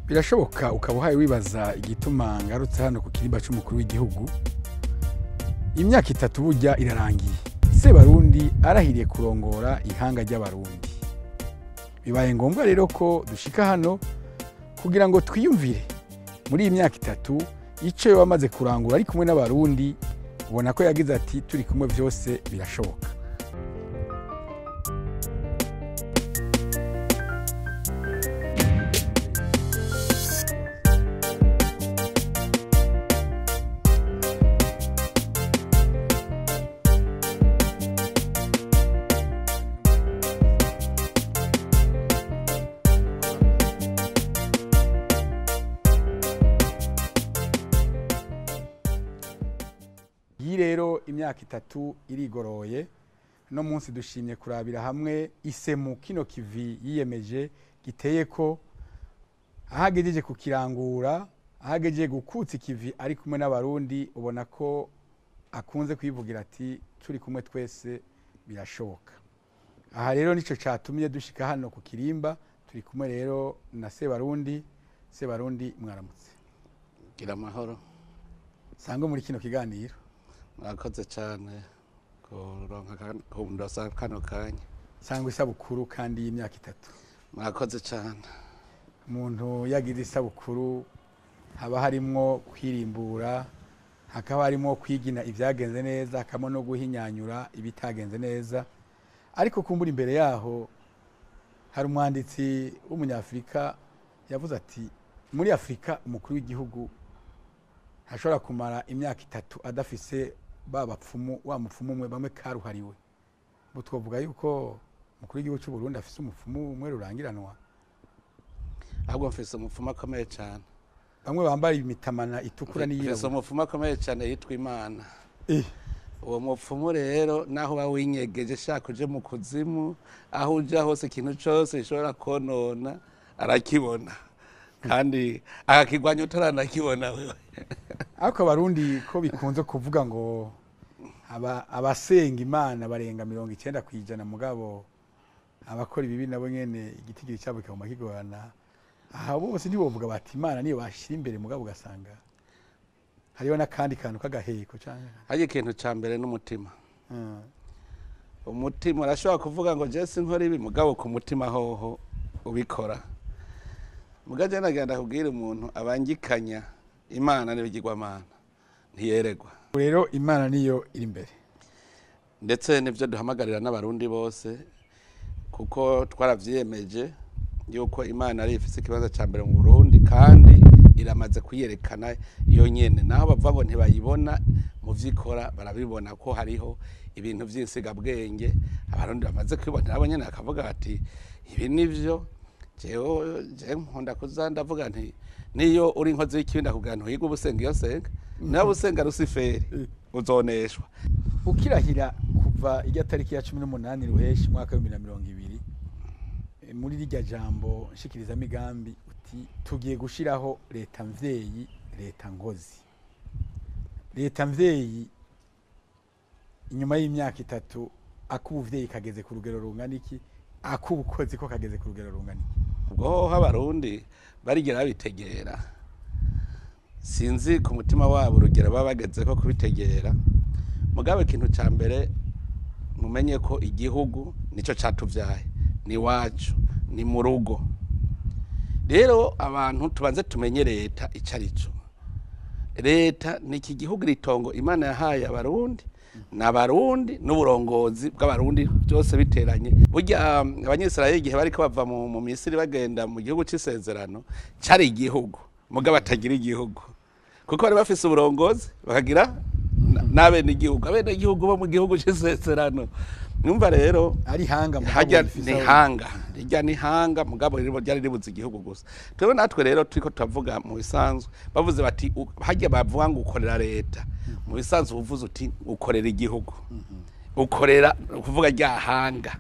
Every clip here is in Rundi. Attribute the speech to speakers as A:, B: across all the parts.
A: Birashoboka ukaba uhaye wibaza igituma ngarutse hano ku kirimba c'umukuru w'igihugu. Imyaka itatu burya irarangiye Sebarundi arahiriye kurongora ihanga ry'Abarundi. Bibaye ngombwa rero ko dushika hano kugira ngo twiyumvire muri iyi myaka itatu ico yamaze kurangura ari kumwe n'Abarundi. Ubona ko yagize ati turi kumwe byose birashoboka. Rero imyaka itatu irigoroye, no munsi dushimye kurabira hamwe isemu kino kivi yiyemeje giteye ko ahagejeje kukirangura, ahagejeje gukutsa ikivi ari kumwe n'Abarundi. Ubona ko akunze kwivugira ati turi kumwe twese birashoboka. Aha rero nico catumye dushika hano ku kirimba, turi kumwe rero na Sebarundi. Sebarundi, mwaramutse.
B: Gira amahoro.
A: Sangwe muri kino kiganiro.
B: Mwakoze cyane kuronka kundosa kano kanya.
A: Sangwe isabukuru kandi y'imyaka itatu.
B: Mwakoze cyane.
A: Umuntu yagize isabukuru haba harimwo kwirimbura, hakaba harimo kwigina ibyagenze neza, hakaba no guhinyanyura ibitagenze neza. Ariko kumbura imbere yaho hari umwanditsi w'umunyafrika yavuze ati muri Afrika umukuru w'igihugu ntashobora kumara imyaka itatu adafise ba bapfumu, wa mupfumu umwe bamwe karuhariwe. Bo twovuga yuko umukuru w'igihugu cy'u Burundi afise umupfumu umwe rurangiranwa.
B: Ahubwo mfise umupfumu akomeye cyane.
A: Bamwe bambara imitamana itukura n'iyirabura.
B: Mfise umupfumu akomeye cyane yitwa Imana. Uwo mupfumu rero naho uba winyegeje shaka uje mu kuzimu, aho uja hose ikintu cose gishobora konona arakibona, kandi akakigwanya utaranakibona wewe.
A: Ariko Abarundi ko bikunze kuvuga ngo abasenga Imana barenga 90%, mugabo abakora ibibi nabo nyene igitigiri cyabo kiguma kigorana. Aha bose ntibovuga bati Imana niyo bashira imbere, mugabo ugasanga hariho n'akandi kantu k'agaheko canke
B: hari ikintu ca mbere n'umutima. Umutima urashobora kuvuga ngo je sinkora ibi, mugabo ku mutima hoho ubikora. Mugabo je nagenda kubwira umuntu abangikanya Imana n'ibigirwamana ntiyeregwa.
A: Rero Imana niyo iri imbere,
B: ndetse nivyo duhamagarira n'Abarundi bose, kuko twaravyiyemeje yuko Imana ari ifise ikibanza ca mbere mu Burundi, kandi iramaze kuyerekana iyo nyene. Naho bavuga ngo ntibayibona, mu vyikora barabibona ko hariho ibintu vy'insigabwenge Abarundi bamaze kwibonera nabo nyene, akavuga bati ibi nivyo. Jewe je nkunda kuza ndavuga nti niyo uri inkozi y'ikibi ndakubwira ntuhiga ubusenga iyo senga, nawe usenga Rusiferi uzoneshwa.
A: Ukirahira kuva irya tariki ya 18 Ruheshi mwaka wa 2020, muri rirya jambo nshikiriza migambi uti tugiye gushiraho leta mvyeyi, leta ngozi. Leta mvyeyi inyuma y'imyaka itatu akubuvyeyi kageze ku rugero rungana iki, akubukozi ko kageze ku rugero rungana iki?
B: Ubwo hoho Abarundi barigera babitegera, sinzi ku mutima wabo urugero baba bageze ko kubitegera. Mugabo ikintu ca mbere mumenye ko igihugu nico catuvyaye, ni wacu, ni mu rugo. Rero abantu tubanze tumenye leta ico arico. Leta ni iki gihugu, ritongo Imana yahaye Abarundi n'Abarundi n'uburongozi bw'Abarundi byose biteranye. Burya Abanyisirayeli igihe bariko bava mu Misiri bagenda mu gihugu c'isezerano, cari igihugu mugabo batagira igihugu, kuko bari bafise uburongozi bakagira n'abenegihugu, abenegihugu bo mu gihugu c'isezerano. Numva rero
A: ari hanga mugabo
B: hajya
A: rifise
B: ni hanga, rijya ni hanga mugabo ryari ribuze igihugu gusa. Twebwe natwe rero turiko turavuga mu bisanzwe, bavuze bati hajya bavuga ngo ukorera leta, mu bisanzwe uvuze uti ukorera igihugu, ukorera kuvuga rya hanga.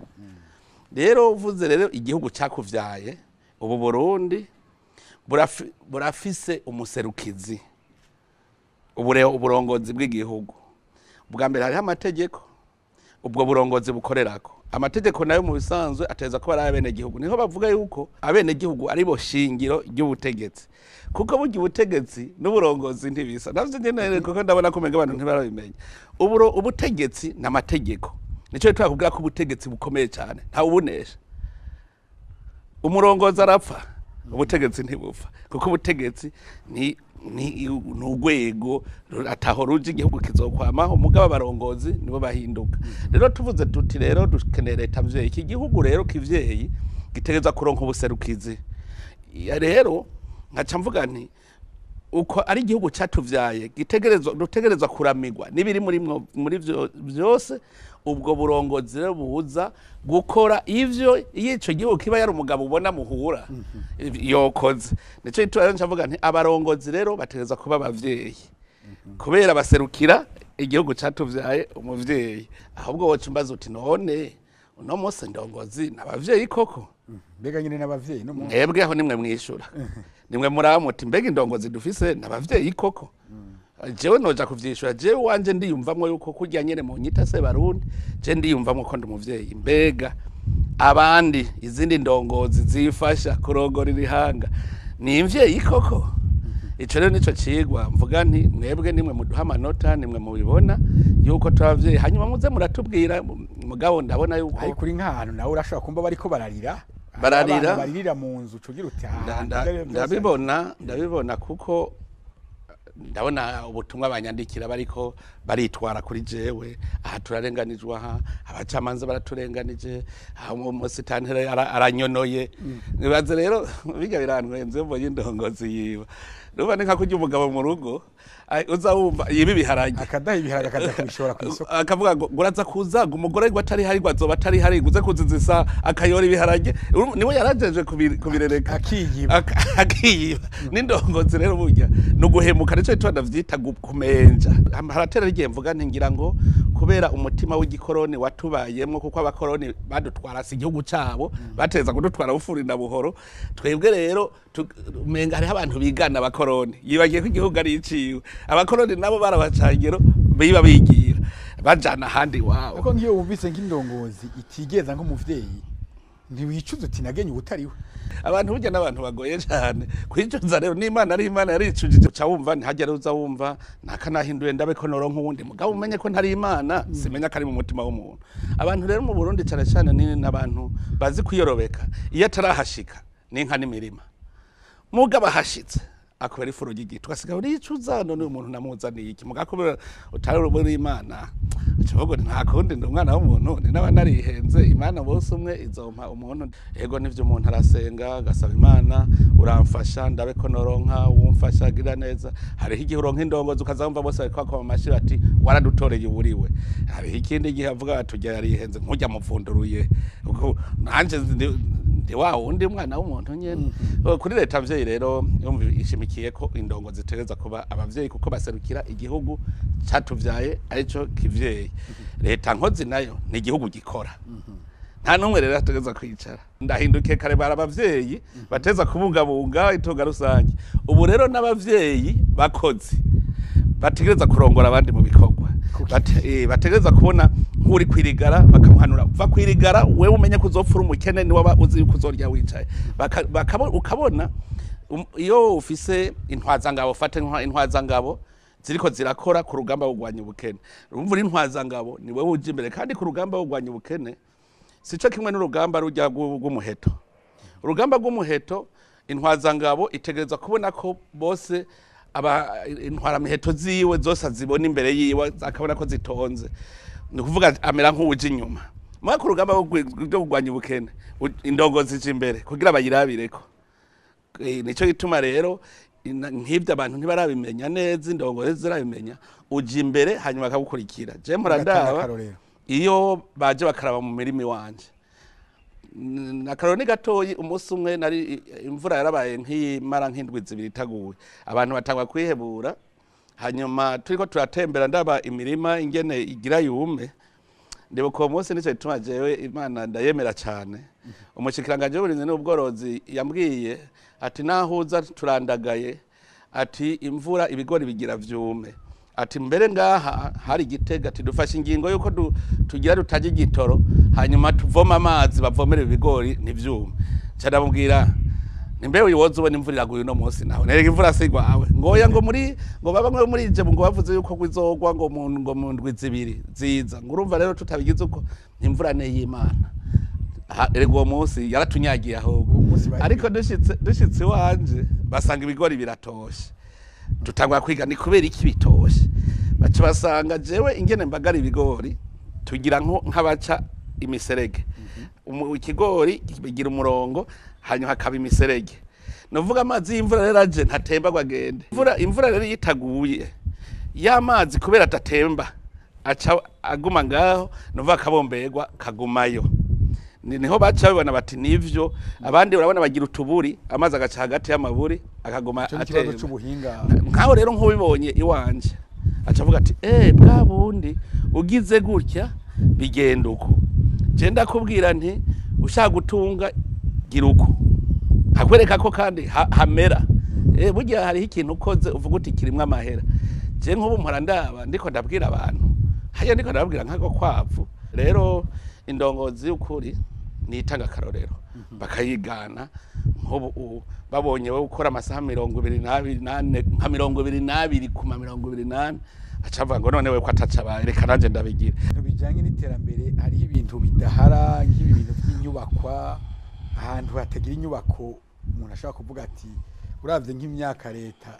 B: Rero uvuze rero igihugu cakuvyaye, ubu Burundi burafise umuserukizi, uburongozi bw'igihugu. Ubwa mbere hariho amategeko ubwo burongozi bukorerako. Amategeko nayo mu bisanzwe ateza kuba ari abenegihugu. Niho bavuga yuko abenegihugu ari bo shingiro ry'ubutegetsi, kuko burya ubutegetsi n'uburongozi ntibisa. Navyo nyene kuko ndabona ko umenga abantu ntibarabimenya. Ubutegetsi n'amategeko, nico twakubwira ko ubutegetsi bukomeye cyane, ntawe ubunesha. Umurongozi arapfa, ubutegetsi ntibupfa, kuko ubutegetsi ni urwego ataho ruje igihugu kizokwamaho, mugabo abarongozi nibo bahinduka. Rero tuvuze tuti rero dukeneye leta mvyeyi, iki gihugu rero kivyeyi gitegerezwa kuronka ubuserukizi. Rero nkaca mvuga nti uko ari igihugu catuvyaye dutegerezwa kuramigwa n'ibiri muri vyose. Ubwo burongozi rero buza gukora ivyo iyo ico gihugu kiba yari umugabo ubona muhura yokoze. Nico gituma nca mvuga nti abarongozi rero bategerezwa kuba abavyeyi, kubera baserukira igihugu catuvyaye umuvyeyi. Ahubwo woca umbaza uti none uno munsi ndongozi n'abavyeyi koko?
A: Mbega nyine n'abavyeyi no
B: mwebwe aho nimwe mwishura, nimwe muramuti mbega indongozi dufise n'abavyeyi koko? Jewe noja kuvyishura, jewe wanje ndiyumvamwo yuko kurya nyene mu nyita se Barundi, je ndiyumvamwo ko ndi umuvyeyi. Mbega abandi izindi ndongozi zifasha kurongora irihanga ni imvyeyi koko? Ico rero nico cigwa mvuga nti mwebwe nimwe muduha amanota, nimwe mubibona yuko twavyeyi, hanyuma muze muratubwira. Mugabo ndabona yuko
A: ariko uri nk'ahantu nawe urashobora kumva bariko bararira baririra mu nzu ucugira uti
B: ndabibona kuko ndabona ubutumwa banyandikira bariko baritwara kuri jewe, aha turarenganijwe, aha abacamanza baraturenganije, aha umusitantera aranyonoye. Nibaze rero biga birantwenze mbonye indongozi yiba. Nuba ni nka kurya umugabo mu rugo uza wumva yiba ibiharage,
A: akadaha ibiharage akaja kubishora ku isoko,
B: akavuga ngo uraza kuza ngo umugore ngo atari hari ngo azoba atari hari uze kuzizisa akayora ibiharage, niwe yarajeje kubirereka akiyiba. N'indongozi rero burya no guhemuka, nico gituma ndavyita kumenja. Haratera igihe mvuga nti ngira ngo kubera umutima w'igikoroni watubayemwo, kuko abakoroni badutwara si igihugu cabo, bateza kudutwara bufuri na buhoro. Twebwe rero umenga hariho abantu bigana abakoroni, yibagiye ko igihugu ari iciwe. Abakoroni nabo barabacangero biba bigira bajana ahandi iwabo.
A: Kuko ngiyo wumvise nk'indongozi itigeza nk'umuvyeyi, ntiwicuza uti nagenye ubutariwe.
B: Abantu burya n'abantu bagoye cyane kwicuza. Rero n'Imana ari Imana yaricujije, uca wumva ntihagere uza wumva nakanahinduye ndabe ko noronka uwundi mugabo umenye ko ntari Imana, simenya ko ari mu mutima w'umuntu. Abantu rero mu Burundi cyane cyane ni n'abantu bazi kwiyorobeka, iyo atarahashika n'inka n'imirima, mugabo ahashitse akubera ifuro ry'igiti ugasiga uricuza, none uyu muntu namuzaniye iki? Mugabo kubera utari uri Imana, uca nta kundi ndi umwana w'umuntu, ni naba narihenze, Imana bose umwe izompa umuntu. Ego nivyo umuntu arasenga agasaba Imana uramfasha ndabe ko noronka wumfasha gira neza. Hariho igihe uronka indongozi ukazamva bose bariko bakoma amashi bati waradutoreye uburiwe. Hariho ikindi gihe avuga ati ujya yarihenze nkujya mupfunduruye, nanje ndi wa wundi mwana w'umuntu nyene. Kuri leta mvyeyi rero yumva ishimikiye ko indongo zitereza kuba abavyeyi, kuko baserukira igihugu catuvyaye arico kivyeyi. Leta nkozi nayo ni igihugu gikora, nta numwe rero ategeza kwicara. Ndahindukiye kare bara abavyeyi bateza kubungabunga itunga rusange, ubu rero n'abavyeyi bakozi bategereza kurongora abandi mu bikorwa, bategereza kubona nk'uri kwirigara bakamuhanura, va kwirigara wewe umenye ko uzopfura umukene ni waba uzi yuko uzorya wicaye. Ukabona iyo ufise intwazangabo, fate intwazangabo ziriko zirakora ku rugamba rwo kurwanya ubukene, urumva uri intwazangabo ni wewe uje imbere. Kandi ku rugamba rwo kurwanya ubukene sico kimwe n'urugamba rujya rw'umuheto. Urugamba rw'umuheto intwazangabo itegereza kubona ko bose aba intwaramiheto ziwe zose azibona imbere yiwe, akabona ko zitonze, ni kuvuga amera nk'uje inyuma. Mwa ku rugamba rwo kurwanya ubukene indongozi zije imbere kugira bayirabireko. Nico gituma rero nk'ibyo abantu ntibarabimenya neza, indongozi zirabimenya, uje imbere hanyuma akagukurikira. Je mpora ndaba iyo baje bakaraba mu mirimi wanje Akaroni gatoyi umunsi umwe nari imvura yarabaye nk'imara nk'indwi zibiri itaguye, abantu batangwa kwihebura. Hanyuma turiko turatembera ndaba imirima ingene igira yume, ndibuka uwo munsi nico gituma jewe Imana ndayemera cane. Umushikiranganje w'uburimyi n'ubworozi yambwiye ati nahuza turandagaye, ati imvura ibigori bigira vyume, Ati mbere ngaha hari Gitega, ati dufashe ingingo yuko tugira tutajya igitoro, hanyuma tuvoma amazi bavomere ibigori ntivyume. Nca ndamubwira nimbe uyoza ubona imvura iraguye uno munsi, naho nerega imvura sigwawe, ngoya ngo muri ngo baba muri ije ngo bavuze yuko kwizogwa ngo mu ngo mu ndwi zibiri ziza, ngo urumva rero tutabigize uko imvura ne y'Imana. Erega uwo munsi yaratunyagiye ahubwo.
A: Uwo munsi bari-
B: Ariko dushitse iwanje basanga ibigori biratoshe, tutangwa kwiga ni kubera iki bitoshe. Baca basanga jewe ingene mbagara ibigori tugira nk'abaca imiserege. Ikigori bigira umurongo, hanyuma hakaba imiserege. Novuga amazi y'imvura rero aje ntatemba ngo agende. Imvura rero yitaguye ya mazi kubera atatemba aca aguma ngaho, novuga akabomberwa kagumayo. Niho baca babibona bati nivyo. Abandi urabona bagira utuburi, amazi agaca hagati y'amaburi akaguma
A: Ico ni ikibazo
B: atemba.
A: c'ubuhinga.
B: Nkaho rero nk'ubibonye iwanje aca avuga ati bwa bundi ugize gutya bigenda uko. Je ndakubwira nti ushaka gutunga gira uko, hakwereka ko kandi hamera. Burya hariho ikintu ukoze uvuga uti kirimwo amahera. Je nk'ubu mpora ndaba ndiko ndabwira abantu, hariya ndiko ndababwira nk'ako kwavu. Rero indongozi y'ukuri nitanga akarorero bakayigana. Nk'ubu babonye wowe ukora amasaha 24 nka 22 kuma 24, aca avuga ngo none we ko atacabaye, reka nanje ndabigira.
A: Ibintu bijanye n'iterambere hariho ibintu bidahara, nk'ibi bintu by'inyubakwa. Ahantu hatagira inyubako umuntu ashobora kuvuga ati uravye nk'imyaka leta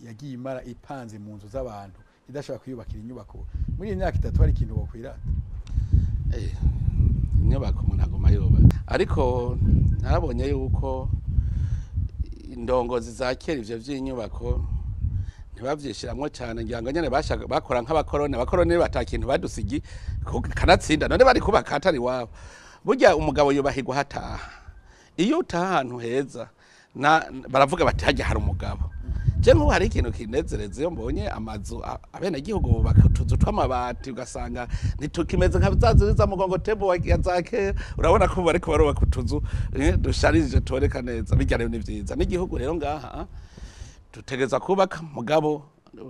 A: yagiye imara ipanze mu nzu z'abantu idashobora kwiyubakira inyubako, muri iyi myaka 3 hari ikintu wokwirata?
B: Inyubako umuntu aguma yubaka, ariko narabonye yuko indongozi za kera ivyo vy'inyubako ntibavyishiramwo cane, ngira ngo nyene bashaka bakora nk'abakoroni. Abakoroni bata kintu badusigi kanatsinda, none bari kubaka atari iwabo. Burya umugabo yubahirwa hataha. Iyo utaha ahantu heza na baravuga bati hajya hari umugabo. Je nk'ubu hari ikintu kinezereza iyo mbonye amazu abenegihugu bubaka utuzu tw'amabati, ugasanga ntitukimeze nka za nzu za mugongo tebo ya za kera. Urabona ko bariko barubaka utuzu dusharije tuboneka neza. Birya rero ni vyiza n'igihugu rero ngaha dutegereza kubaka, mugabo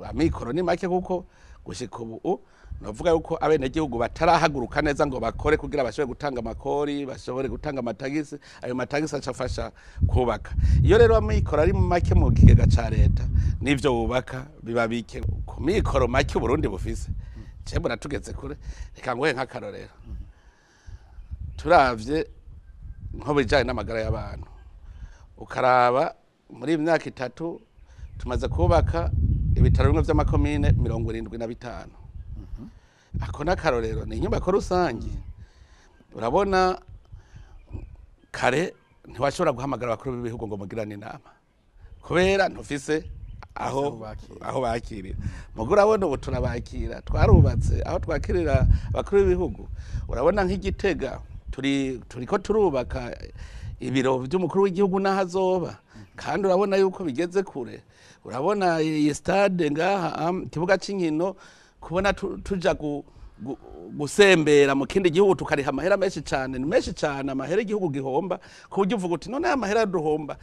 B: amikoro ni make, kuko gushika ubu novuga yuko abenegihugu batarahaguruka neza ngo bakore kugira bashobore gutanga amakori, bashobore gutanga amatagisi. Ayo matagisi acafasha kubaka. Iyo rero amikoro ari make mu kigega ca leta, n'ivyo wubaka biba bike. Ku mikoro make Uburundi bufise, je mbona tugeze kure. Reka nguhe nk'akarorero. Turavye nko bijanye n'amagara y'abantu, ukaraba muri iyi myaka 3 tumaze kubaka ibitaro bimwe vy'amakomine 75. Ako n'akarorero, ni inyubako rusange. Urabona kare ntiwashobora guhamagara abakuru b'ibihugu ngo mugirane inama kubera ntufise
A: Aho bakirira.
B: aho bakirira. Mugo urabona ubu turabakira, twarubatse aho twakirira abakuru b'ibihugu. Urabona nk'Igitega turiko turubaka ibiro vy'umukuru w'igihugu n'aho azoba, kandi urabona yuko bigeze kure. Urabona iyi stade ngaha, ikibuga c'inkino, kubona tuja gusembera mu kindi gihugu tukariha amahera menshi cane, ni menshi cane amahera igihugu gihomba, ku buryo uvuga uti none aya mahera duhomba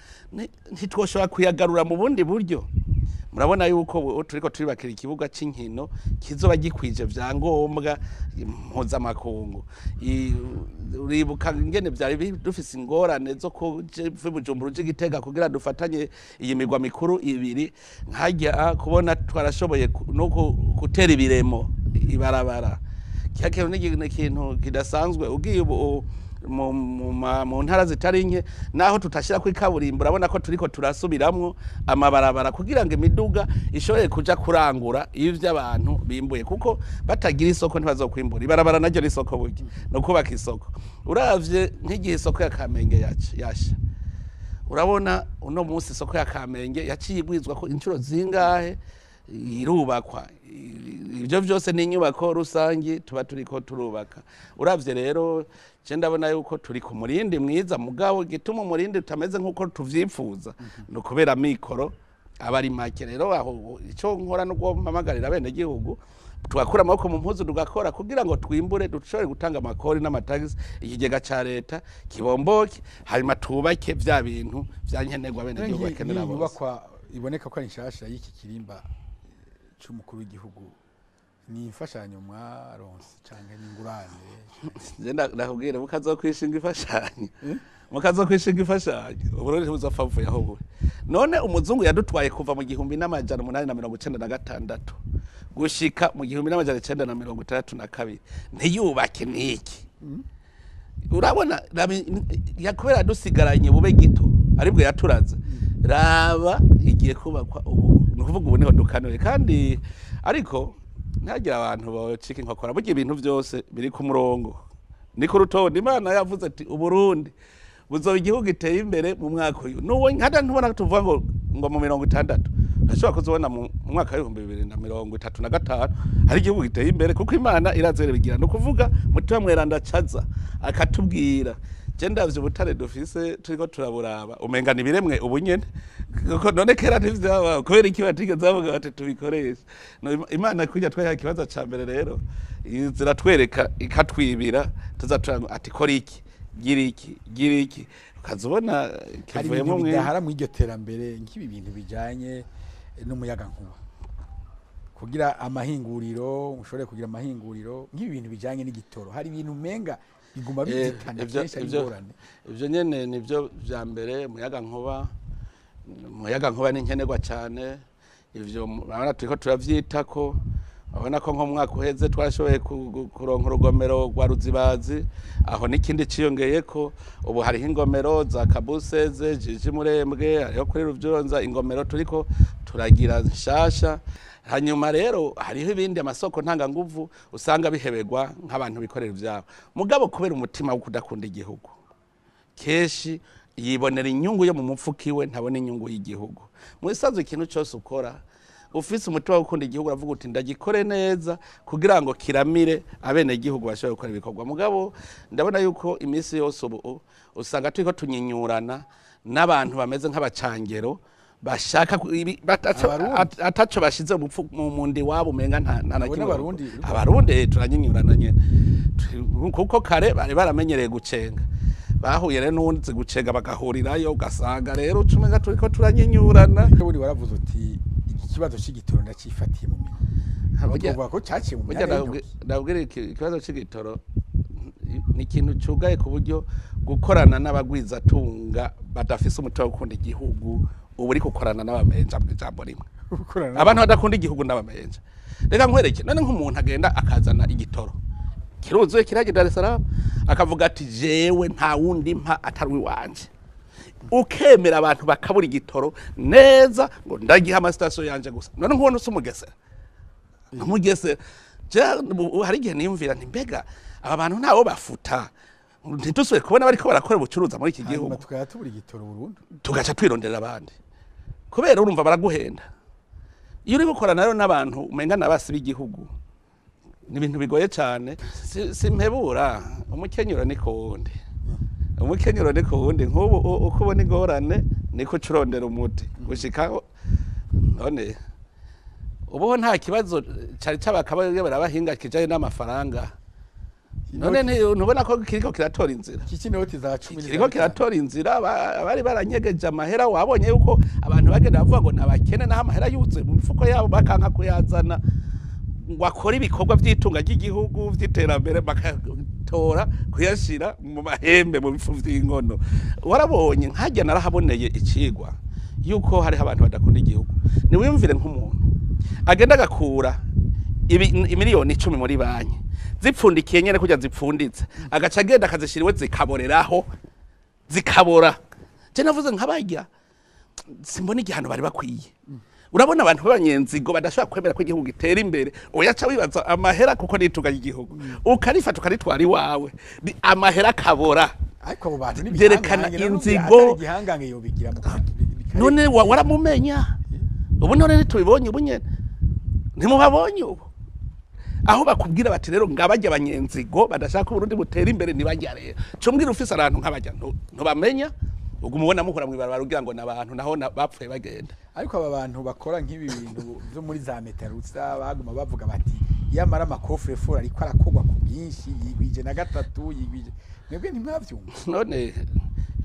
B: ntitwoshobora kuyagarura mu bundi buryo. Murabona yuko ubu turiko turubakira ikibuga c'inkino kizoba gikwije vyangombwa mpuzamakungu. Uribuka ingene vyari dufise ingorane zo kuja Bujumbura uje Gitega kugira dufatanye iyi migwa mikuru ibiri, nkajya kubona twarashoboye no gutera ibiremo ibarabara. Kiya kintu ni ikintu kidasanzwe. Ugiye ubu mu ntara zitari nke, naho tutashira kuri kaburimbo, urabona ko turiko turasubiramwo amabarabara kugira ngo imiduga ishobore kuja kurangura ivyo abantu bimbuye, kuko batagira isoko ntibazokwimbura. Ibarabara naryo ni isoko, burya no kubaka isoko. Uravye nk'igihe isoko ya Kamenge yasha, urabona uno munsi isoko ya Kamenge yaciye igwizwa ko inshuro zingahe irubakwa. Ibyo byose ni inyubako rusangi tuba turiko turubaka. Uravye rero je ndabona yuko turi ku murindi mwiza, mugabo gituma umurindi utameze nk'uko tuvyifuza ni ukubera amikoro aba ari make. Rero aho ico nkora nuko mpamagarira abenegihugu tugakura amaboko mu mpuzu tugakora kugira ngo twimbure, dushobore gutanga amakori n'amatagisi, ikigega ca leta kibomboke, hanyuma tubake vya bintu vya nkenerwa abenegihugu bakenera
A: Nk'iyi
B: bose.
A: nyubakwa iboneka ko ari nshasha y'iki kirimba c'umukuru w'igihugu ni imfashanyo mwaronse canke ni ingurane?
B: Je ndakubwira, mukazokwishinga imfashanyo, mukazokwishinga imfashanyo, Uburundi ntibuzopfa buvuye aho buri. None umuzungu yadutwaye kuva mu 1896 gushika mu 1962, ntiyubake niki? Urabona, kubera yadusigaranye bube gito, aribwo yaturaze. Raba igiye kubakwa ubu, ni ukuvuga ubu niho dukanuye. Kandi ariko ntihagire abantu bocika inkokora. Burya ibintu byose biri ku murongo, ni ku rutonde. Imana yavuze ati Uburundi buzoba igihugu giteye imbere mu mwaka uyu. Nuwo nkada ntubona tuvuga ngo mu 60, urashobora kuzobona mu mwaka w'2035 hari igihugu giteye imbere, kuko Imana irazere bigira. Ni ukuvuga Mutima Mweranda acaza akatubwira. Je ndavye ubutare dufise, turiko turaburaba, umenga nibiremwe ubu nyene, kuko none kera ntivyaba. Kubera iki batigeze bavuga bati tubikoreshe? No, Imana kurya twahaye ikibazo ca mbere rero, ziratwereka ikatwibira, tuza turanga ati kora iki, gira iki, gira iki, ukazubona
A: Hari
B: kivuyemo
A: ibintu
B: mwene.
A: bidahara mu iryo terambere, nk'ibi bintu bijanye n'umuyagankuba kugira amahinguriro, ushobore kugira amahinguriro, nk'ibi bintu bijanye n'igitoro. Hari ibintu umenga biguma bizitana kenshi, ari ingorane.
B: Ivyo nyene nivyo vya mbere. Umuyagankuba ni nkenerwa cyane. Ivyo urabona turiko turavyitako. Urabona ko nko mu mwaka uheze twashoboye kuronka urugomero rwa Ruzibazi, aho n'ikindi ciyongeyeko. Ubu hariho ingomero za Kabuseze, Jiji, Murembwe, hariho kuri Ruvyonza ingomero turiko turagira nshasha. Hanyuma rero hariho ibindi, amasoko ntanganguvu usanga biheberwa nk'abantu bikorera ivyabo, mugabo kubera umutima wo kudakunda igihugu, kenshi yibonera inyungu yo mu mufuka iwe, ntabona inyungu y'igihugu. Mu bisanzwe ikintu cyose ukora ufise umutima wo gukunda igihugu, uravuga uti ndagikore neza kugira ngo kiramire abenegihugu, bashobore gukora ibikorwa. Mugabo ndabona yuko iminsi yose ubu usanga turiko tunyinyurana n'abantu bameze nk'abacangero bashaka
A: Abarundi.
B: Ataco bashize mu mundi wabo, umenga nta na
A: Abo
B: kimwe.
A: n'Abarundi.
B: Abarundi turanyinyurana nyene. Kuko kare bari baramenyereye gucenga, bahuye rero n'uwundi gucenga bagahurirayo, ugasanga rero uca umenga turiko turanyinyurana.
A: Ubundi waravuze uti iki kibazo c'igitoro ndacifatiye mu minwe. Tuvuga ko caciye mu
B: Burya
A: myanya y'intoki.
B: Ndabwira ikibazo c'igitoro ni ikintu cugaye, ku buryo gukorana n'abagwizatunga badafise umutima wo gukunda igihugu, ubu uri gukorana n'abamenja mu ijambo rimwe.
A: Gukorana
B: Abantu badakunda igihugu n'abamenja. Reka nkwereke, none nk'umuntu agenda akazana igitoro kiruzuye kiragenda Dar es Salaam, akavuga ati jewe nta wundi mpa atari uwanje, ukemera abantu bakabura igitoro neza ngo ndagiha amasitasiyo yanje gusa. None nkubona usa umugesera, umugesera. Hari igihe niyumvira nti mbega aba bantu ntawo bafuta, ntidusubire kubona bariko barakora ubucuruza muri iki
A: Hanyuma
B: gihugu?
A: Tukaba tubura igitoro burundu.
B: Tugaca twironderera abandi, kubera urumva baraguhenda. Iyo uri gukorana rero n'abantu umenga n'abasi b'igihugu, ni ibintu bigoye cyane. Simpebura, umukenyuro ni kuwundi, umukenyuro ni kuwundi. Nk'ubu uko ubona ingorane niko uca urondera umuti gushikaho. None ubuho nta kibazo cari c'abakaba barabahinga kijanye n'amafaranga? None ntubona ko kiriko kiratora inzira?
A: Iki inoti za 10.
B: Kiriko kiratora inzira. Abari baranyegeje amahera, wabonye yuko abantu bagenda bavuga ngo nabakene, naho amahera yuzuye mu mifuko yabo, bakanka kuyazana ngo akore ibikorwa vy'itunga ry'igihugu, vy'iterambere, bakatora kuyashira mu mahembe, mu bifu vy'inkono. Warabonye nkajya narahaboneye icigwa yuko hariho abantu badakunda igihugu. Niwiyumvire nk'umuntu agenda agakura imiliyoni 10 muri banki zipfundikiye nyene kurya zipfunditse, agaca agenda akazishira iwe, zikaboreraho, zikabora. Je navuze nkabarya simbona igihano bari bakwiye. Urabona abantu b'abanyenzigo badashobora kwemera ko igihugu gitera imbere. Oya, ca wibaza amahera, kuko nitunga ry'igihugu, ukarifata ukaritwara iwawe, amahera akabora.
A: Ariko abo bantu ni
B: Vyerekana
A: ibihangange, none
B: inzigo.
A: atari igihangange yobigira mu
B: None waramumenya ubu? None ntitubibonye ubu nyene? Ntimubabonye ubu aho bakubwira bati rero ngabajya abanyenzigo badashaka ko Uburundi butera imbere? Ntibajya rero cumbwira ufise abantu nk'abajya ntubamenya, uguma ubona muhura mw'ibarabara ugira ngo n'abantu, naho bapfuye bagenda.
A: Ariko aba bantu bakora nk'ibi bintu byo muri za metarusa, baguma bavuga bati yamara ama coffre-fort ariko arakorwa ku bwinshi, yigwije na gatatu, yigwije. Mwebwe ntimwavyumva?
B: None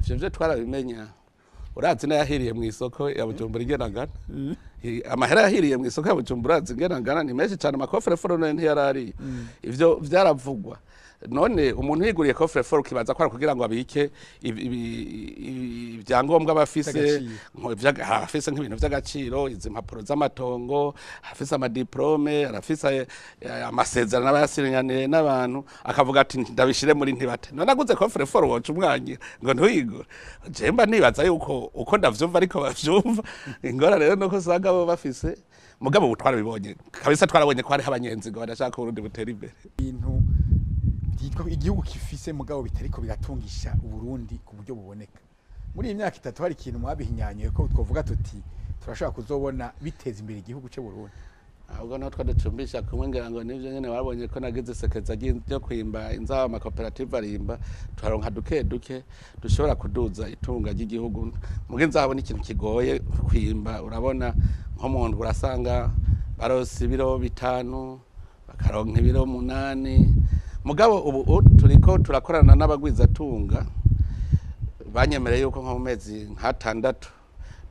B: ivyo vyo twarabimenya. Urazi n'ayahiriye mu isoko ya Bujumbura ingene angana? Amahera yahiriye mu isoko ya Bujumbura urazi ingene angana? Ni menshi cyane. Ama coffre-fort none ntiyarariye? Ivyo vyaravugwa. None umuntu yiguriye coffre-fort, ukibaza ko ari kugira ngo abike ibyangombwa aba afise?
A: Vy'agaciro.
B: Arafise nk'ibintu vy'agaciro, izi mpapuro z'amatongo, arafise ama diplômes, arafise amasezerano aba yasinyaniye n'abantu, akavuga ati ndabishire muri ntibate. None aguze coffre-fort woca umwanya ngo ntuyigure? Je mba nibaza yuko uko ndavyumva ariko bavyumva. Ingorane rero nuko usanga bo bafise, mugabo ubu twarabibonye kabisa, twarabonye ko hariho abanyenzigo badashaka ko Uburundi butera imbere.
A: Ibintu byitwa igihugu gifise mugabo bitariko biratungisha Uburundi ku buryo buboneka muri iyi myaka 3, hari ikintu mwabihinyanyuye ko twovuga tuti turashobora kuzobona biteza imbere igihugu cy'u Burundi?
B: Ahubwo natwe ducumbisha kumwe, ngira ngo nivyo nyene babonye ko nagize isekeza ryo kwimba inzaba, amakoperative arimba, turaronka duke duke dushobora kuduza itunga ry'igihugu. Muga inzahabu ni ikintu kigoye kwimba. Urabona nko mu ndwi urasanga baronse ibiro 5, bakaronka ibiro 8. Mugabo ubu turiko turakorana n'abagwizatunga, banyemereye yuko nko mu mezi nk'atandatu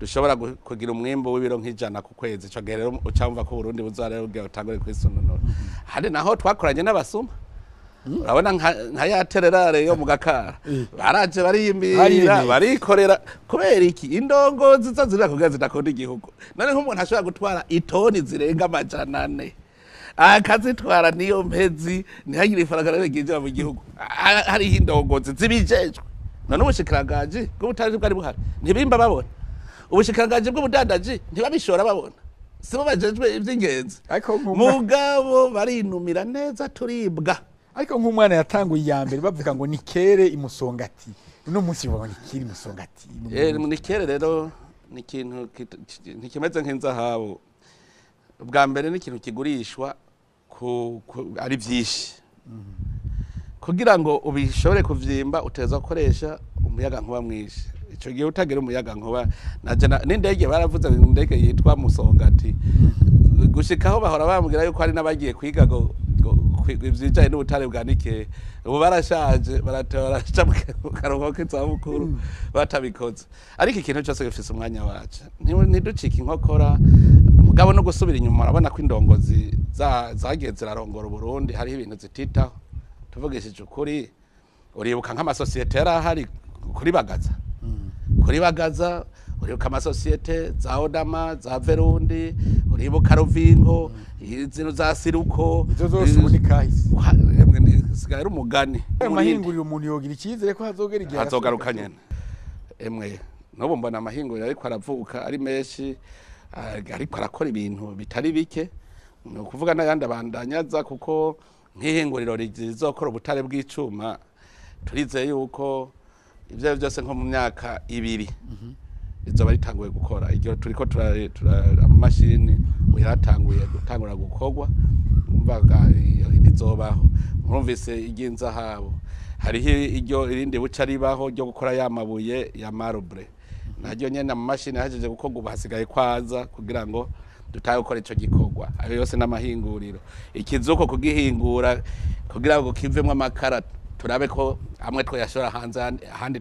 B: dushobora kugira umwimbu w'ibiro nk'100 ku kwezi. Ico gihe rero ucamva ko Uburundi buzara rero butangure kwisununura. Handi naho twakoranye n'abasuma, urabona nka ya tererare yo mu Gakara, baraje bariyimbira.
A: Bariremeye.
B: Barikorera. Kubera iki? Indongozi zo zirira kugira zidakunda igihugu. None nk'umuntu ashobora gutwara itoni zirenga 400 akazitwara, niyo mpezi ntihagire ifaranga rero ryinjira mu gihugu. Hariho indongozi zibijejwe. None ubushikiranganji bw'ubutari bwari buhari, ntibimba babona? Ubushikiranganji bw'ubudandaji, ntibabishora babona? Sibo bajejwe ivy'ingenzi?
A: Ariko nk'umwa-
B: Mugabo barinumira neza, turibwa.
A: Ariko nk'umwana yatanguye iya mbere bavuga ngo ni kere imusongati, uno munsi bavuga ngo ni kere imusongati.
B: Ni kere rero ni ikintu ntikimeze nk'inzahabu. Bwa mbere ni ikintu kigurishwa ari vyinshi. Kugira ngo ubishobore kuvyimba uteza gukoresha umuyaga nkuba mwinshi. Ico gihe utagira umuyaga nkuba naje n'indege, baravuze ngo indege yitwa Musongati, gushikaho bahora bambwira yuko hari n'abagiye kwiga ngo ivyijanye n'ubutare bwa nickel. Ubu barashaje, baraca mu karuhuko k'izabukuru batabikoze. Ariko ikintu cyose gifise umwanya waco. Ntiducike inkokora mugabo no gusubira inyuma. Urabona ko indongozi zagiye zirarongora Uburundi hariho ibintu zititaho, tuvugishije ukuri. Uribuka nk'amasosiyete yari ahari kuri Bagaza, kuri Bagaza, uribuka amasosiyete za Odama, za Verundi, uribuka Ruvingo, zino za Siruko?
A: Izo zose ubu ni kahise.
B: Emwe, sigaye ari umugani.
A: Ayo mahinguriro, umuntu yogira icyizere ko hazogera igihe
B: Hazogaruka
A: agasubira?
B: nyene. Emwe, n'ubu mbona amahinguriro ariko aravuka ari menshi, ariko arakora ibintu bitari bike. Ni ukuvuga n'ayandi abandanyaza, kuko nk'ihinguriro rizokora ubutare bw'icuma, turizeye yuko ibyo ari byo byose nko mu myaka 2 rizoba ritanguye gukora. Iryo turiko amamashini ubu yaratanguye gutangura gukorwa. Umvaga iyo rizobaho. Murumvise iry'inzahabu, hariho iryo irindi buca ribaho ryo gukora ya mabuye ya marbre, naryo nyene amamashini yahejeje gukorwa, ubu hasigaye kwaza kugira ngo dutahe gukora ico gikorwa. Ayo yose n'amahinguriro. Ikizuko kugihingura kugira ngo kivemwo amakara, turabe ko amwe twayashora hanze, ahandi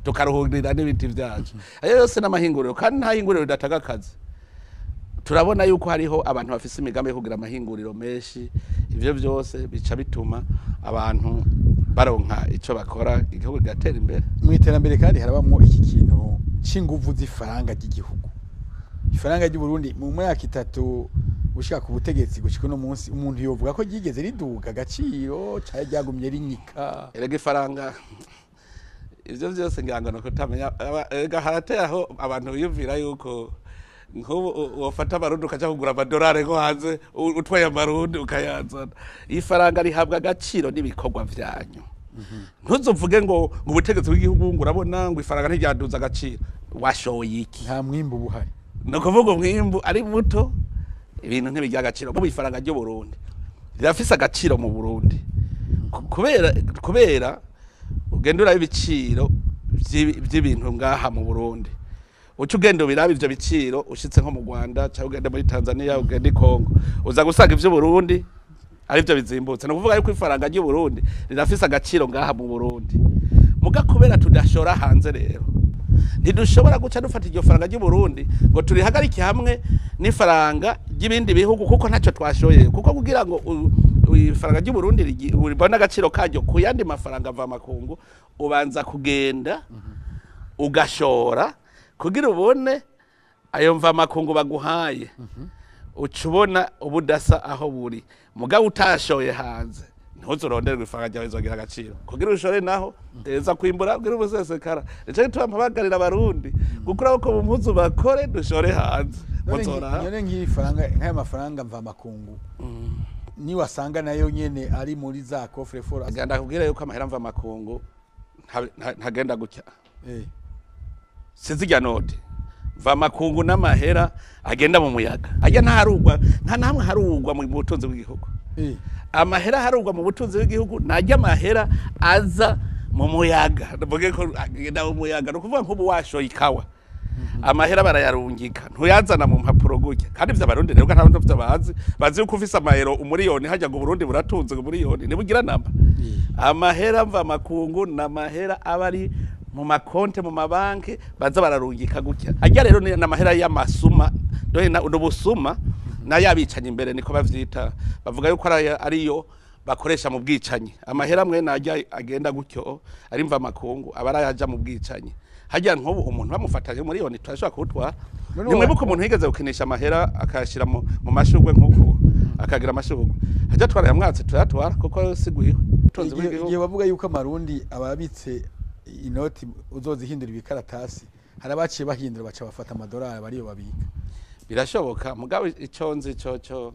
B: tukaruhurira n'ibiti vyacu. Ayo yose n'amahinguriro, kandi nta hinguriro ridatanga akazi. Turabona yuko hariho abantu bafise imigambi yo kugira amahinguriro menshi. Ivyo vyose bica bituma abantu baronka ico bakora, igihugu kigatera imbere.
A: Mu iterambere kandi harabamwo iki kintu c'inguvu z'ifaranga ry'igihugu, ifaranga ry'u Burundi. Mu myaka 3 gushika ku butegetsi gushika uno munsi, umuntu yovuga ko ryigeze riduga agaciro canke ryagumye rinyika?
B: Erega ifaranga, ivyo vyose ngira ngo ni ukutamenya. Erega harateye aho abantu biyumvira yuko nk'ubu wofata amarundi ukaja kugura amadolari nko hanze, utwaye amarundi ukayazana. Ifaranga rihabwa agaciro n'ibikorwa vyanyu. Ntuzovuge ngo ubutegetsi bw'igihugu ngo urabona ngo ifaranga ntiryaduza agaciro. Washoye iki?
A: Nta mwimbu buhari.
B: Ni ukuvuga umwimbu ari muto, ibintu ntibigira agaciro. Mubu ifaranga ry'u Burundi rirafise agaciro mu Burundi kubera ugenda uraba ibiciro vy'ibintu ngaha mu Burundi, uca ugenda ubiraba ivyo biciro ushitse nko mu Rwanda, cyangwa ugende muri Tanzania, ugende i Congo, uza gusanga ivyo Burundi arivyo bizimbutse. Ni ukuvuga yuko ifaranga ry'u Burundi rirafise agaciro ngaha mu Burundi, muga kubera tudashora hanze rero. Ntidushobora guca dufata iryo faranga ry'u Burundi ngo turihagarike hamwe n'ifaranga ry'ibindi bihugu, kuko ntacyo twashoye. Kuko kugira ngo ifaranga ry'u Burundi ribone agaciro karyo ku yandi mafaranga mva makungu, ubanza kugenda ugashora kugira ubone ayo mva makungu baguhaye. Uca ubona ubudasa aho buri. Mugabo utashoye hanze, ntuzuronderwe ifaranga ryawe rizogira agaciro. Kugira ushore naho teza kwimbura kugira ubusesekara. Nico gituma mpabagarira Abarundi gukura ko mu mpuzu bakore, dushore hanze. Muzora
A: None nk'iri faranga, nk'aya mafaranga mva makungu, ni wasanga nayo nyene ari muri za coffre-fort?
B: Agenda kubwira yuko amahera mva makungu ntagenda gutya. Sizirya note mva makungu n'amahera agenda mu muyaga, ajya ntaharugwa, nta namwe harugwa mu butunzi bw'igihugu. Amahera harugwa mu butunzi bw'igihugu najya amahera aza mu muyaga. Mvuge ko agenda mu muyaga, ni ukuvuga nk'ubu washoye ikawa, amahera barayarungika, ntuyazana mu mpapuro gutya. Kandi ivyo Abarundi rero nta ivyo bazi. Bazi yuko ufise amayero umuriyoni hajya ngo Burundi buratunze, ngo umuriyoni ntibugira namba. Amahera mva makungu n'amahera aba ari mu makonte mu mabanki, baza bararungika gutya. Ajya rero ni n'amahera y'amasuma, dore na ubusuma n'ayabicanyi imbere niko bavyita. Bavuga yuko ariyo bakoresha mu bwicanyi. Amahera amwe najya agenda gutyo ari mva makungu aba arayaja mu bwicanyi. Hajya nk'ubu umuntu bamufatanye miliyoni turashobora kuwutwara.
A: None
B: Nimwibuka umuntu yigeze gukinisha amahera akayashira mu mashurwe nk'uku, akagira amashurwe, hajya twarayamwatse turayatwara kuko sigwiwe ubutunzi bw'igihugu.
A: Igihe bavuga yuko Amarundi ababitse inoti uzozihindura ibikaratasi, hari abaciye bahindura, baca bafata amadolari bariyo babika.
B: Birashoboka, mugabo ico nzi coco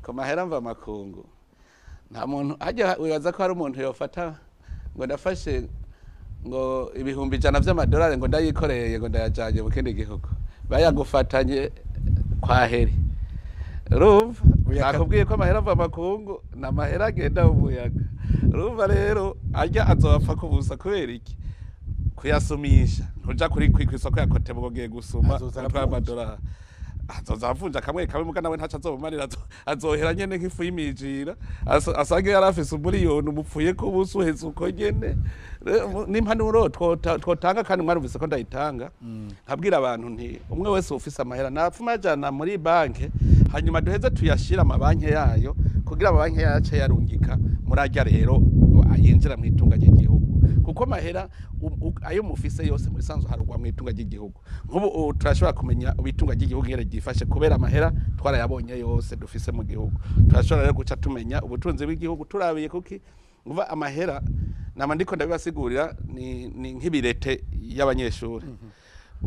B: ku mahera mva makungu, nta muntu hajya wibaza ko hari umuntu yofata ngo ndafashe ngo 100,000 vy'amadolari ngo ndayikoreye ngo ndayajanye mu kindi gihugu, bayagufatanye kwa heri. Urumva, nakubwiye ko amahera ava makungu ni amahera agenda mu muyaga. Urumva rero ajya azobapfa kubusa. Kubera iki? Kuyasumisha, ntuja kuri kw'isoko ya Kotebu ngo ugiye gusuma
A: Azoza
B: utwaye
A: aravunja.
B: amadolari. Azoza avunja kamwe kamwe, muga nawe ntaco azobumarira, azohera nyene nk'ifu y'imijira. Asange yari afise umuriyoni umupfuye ko ubusa, uheze uko nyene. N'impanuro twotanga, kandi mwarumvise ko ndayitanga, nkabwira abantu nti umwe wese ufise amahera napfuma ayajana muri banke, hanyuma duheze tuyashira amabanki yayo, kugira amabanki yayo ace yarungika muri arya rero yinjira mu itunga ry'igihugu. Kuko amahera ayo mufise yose mu bisanzwe harugwa mu itunga ry'igihugu. Nk'ubu turashobora kumenya itunga ry'igihugu ingene ryifashe kubera amahera twarayabonye yose dufise mu gihugu. Turashobora rero guca tumenya ubutunzi bw'igihugu turabiye kuki nguva amahera. Nama ndiko ndabibasigurira, ni nk'ibirete y'abanyeshuri,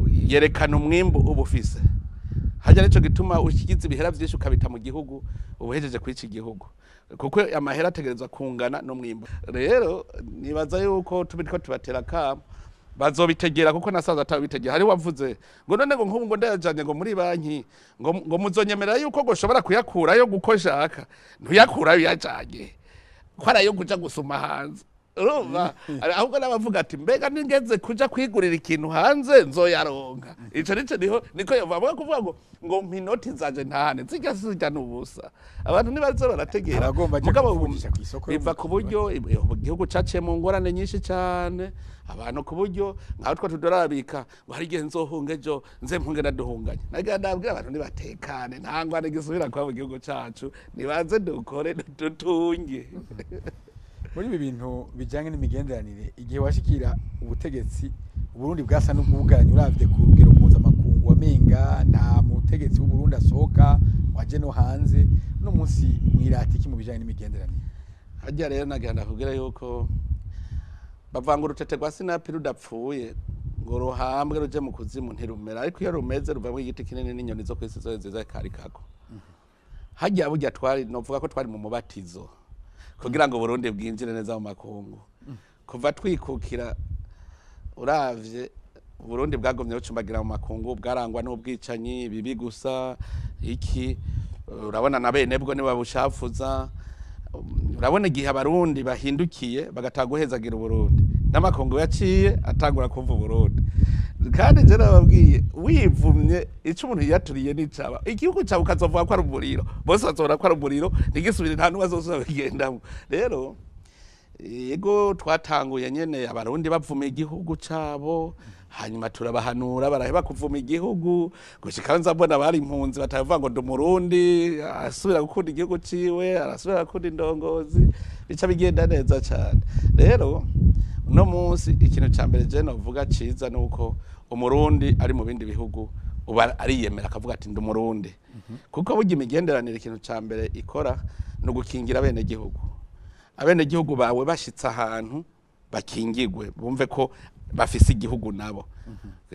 B: yerekana umwimbu uba ufise hajya. Nico gituma ushigize ibihera vyinshi ukabita mu gihugu, ubuhejeje kwica igihugu, kuko amahera ategerezwa kungana n'umwimbu. Rero nibaza yuko tubiriko tubatera kamo bazobitegera, kuko nasaza atabitegera. Hari wavuze ngo none ngo nk'ubu ngo ndayajanye ngo muri banki ngo muzonyemerera yuko ngo ushobora kuyakurayo guko nshaka. Ntuyakurayo uyajanye ko arayo kuja gusuma hanze. Urumva, ahubwo n'abavuga ati mbega ningeze kuja kwigurira ikintu hanze nzoyaronka? Ico nico niho niko yovuga kuvuga ngo mpa inoti zanje ntahane, zijya zijya n'ubusa. Abantu ntibaze barategera.
A: Abagomba aje
B: Mugabo
A: kuvunjisha kw'isoko yo
B: biva
A: mu
B: ku buryo igihugu caciye mu ngorane nyinshi cane. Abantu ku buryo nkaho two tudorabika ngo hari igihe nzohunga ejo nze mpunge ndaduhunganye. Nagira ndabwira abantu nibatekane, nta ngwane gisubira kuba mu gihugu cacu, nibaze dukore dutunge.
A: Muri ibi bintu bijyanye n'imigenderanire, igihe washikira ubutegetsi, Uburundi bwasa n'ubwuganye uravye ku rugero mpuzamakungu, wamenga nta mutegetsi w'Uburundi asohoka waje no hanze. Uno munsi mwirata iki mu bijyanye n'imigenderanire?
B: Harya rero nagira ndakubwira yuko bavanga urutete rwa sinapi rudapfuye ngo ruhambwe ruje mu kuzimu ntirumera, ariko iyo rumeze ruvamwo igiti kinini n'inyoni zo kw'isi zose ziza karikako. Harya burya twari, novuga ko twari mu mubatizo kugira ngo Burundi bwinjire neza mu makungu. Kuva twikukira, uravye Burundi bwagumye bucumbagira mu makungu, bwarangwa n'ubwicanyi bibi gusa. Iki urabona na bene bwo nibabushafuza. Urabona igihe Abarundi bahindukiye bagatanga guhezagira Uburundi, n'amakungu yaciye atangura kumva Uburundi. Kandi je nababwiye, wivumye ico umuntu yiyaturiye n'icaba igihugu cawe, ukazovuga ko ari umuriro, bose bazobona ko ari umuriro, ntigisubire, nta n'umwe azosubira kugendamwo. Rero yego, twatanguye nyene Abarundi bavuma igihugu cabo. Hanyuma turabahanura baraheba kuvuma igihugu, gushika nza mbona bari impunzi batavuga ngo ndi Umurundi, asubira gukunda igihugu ciwe, arasubira gukunda indongozi, bica bigenda neza cyane. Rero uno munsi ikintu ca mbere je novuga ciza nuko Umurundi ari mu bindi bihugu uba ariyemera akavuga ati ndi Umurundi, kuko burya imigenderanire ikintu ca mbere ikora ni ugukingira abenegihugu. Abenegihugu bawe bashitse ahantu bakingigwe, bumve ko bafise igihugu nabo.